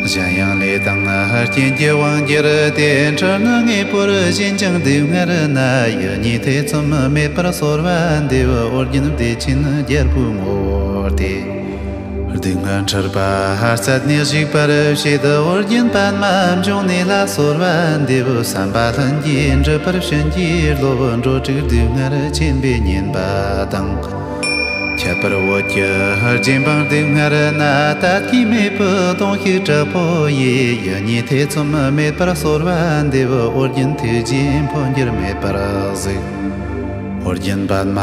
གཞན་ཡང་ལས་དང་རྐྱེན་གྱིས་དབང་གྱུར་ཏེ། འཁྲུལ་སྣང་དངོས་པོར་ཞེན་ཅིང་སྡུག་བསྔལ་ན། ཡིད་གཉིས་ཐེ་ཚོམ་མེད་པར་གསོལ་བ་འདེབས། ཨོ་རྒྱན་བདེ་ཆེན་རྒྱལ་པོའི་ངོ་བོ་སྟེ། སྡུག་བསྔལ་འཁྲུལ་པ་ཧར་སད་ནས་ཞིག་པར་བྱེད། ཨོ་རྒྱན་པདྨ་འབྱུང་གནས་ལ་གསོལ་བ་འདེབས། བསམ་པ་ལྷུན་གྱིས་འགྲུབ་པར་བྱིན་གྱིས་རློབས། འགྲོ་དྲུག་སྡུག་བསྔལ་ཆེན་པོས་ཉེན་པ་དང་། ཁྱད་པར་བོད་ཀྱི་རྗེ་འབངས་སྡུག་བསྔལ་ན། དད་གུས་མེད་པའི་གདུང་ཤུགས་དྲག་པོ་ཡིས། ཡིད་གཉིས་ཐེ་ཚོམ་མེད་པར་གསོལ་བ་འདེབས། ཨོ་རྒྱན་ཐུགས་རྗེས་འཕོ་འགྱུར་མེད་པར་གཟིགས། ཨོ་རྒྱན་པདྨ་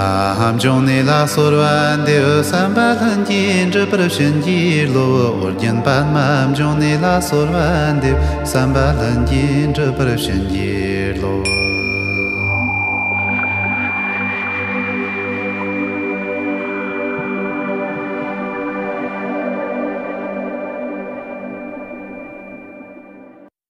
འབྱུང་གནས་ལ་གསོལ་བ་འདེབས། བསམ་པ་ལྷུན་གྱིས་འགྲུབ་པར་བྱིན་གྱིས་རློབས། ཨོ་རྒྱན་པདྨ་འབྱུང་གནས་ལ་གསོལ་བ་འདེབས། བསམ་པ་ལྷུན་གྱིས་འགྲུབ་པར་བྱིན་གྱིས་རློབས།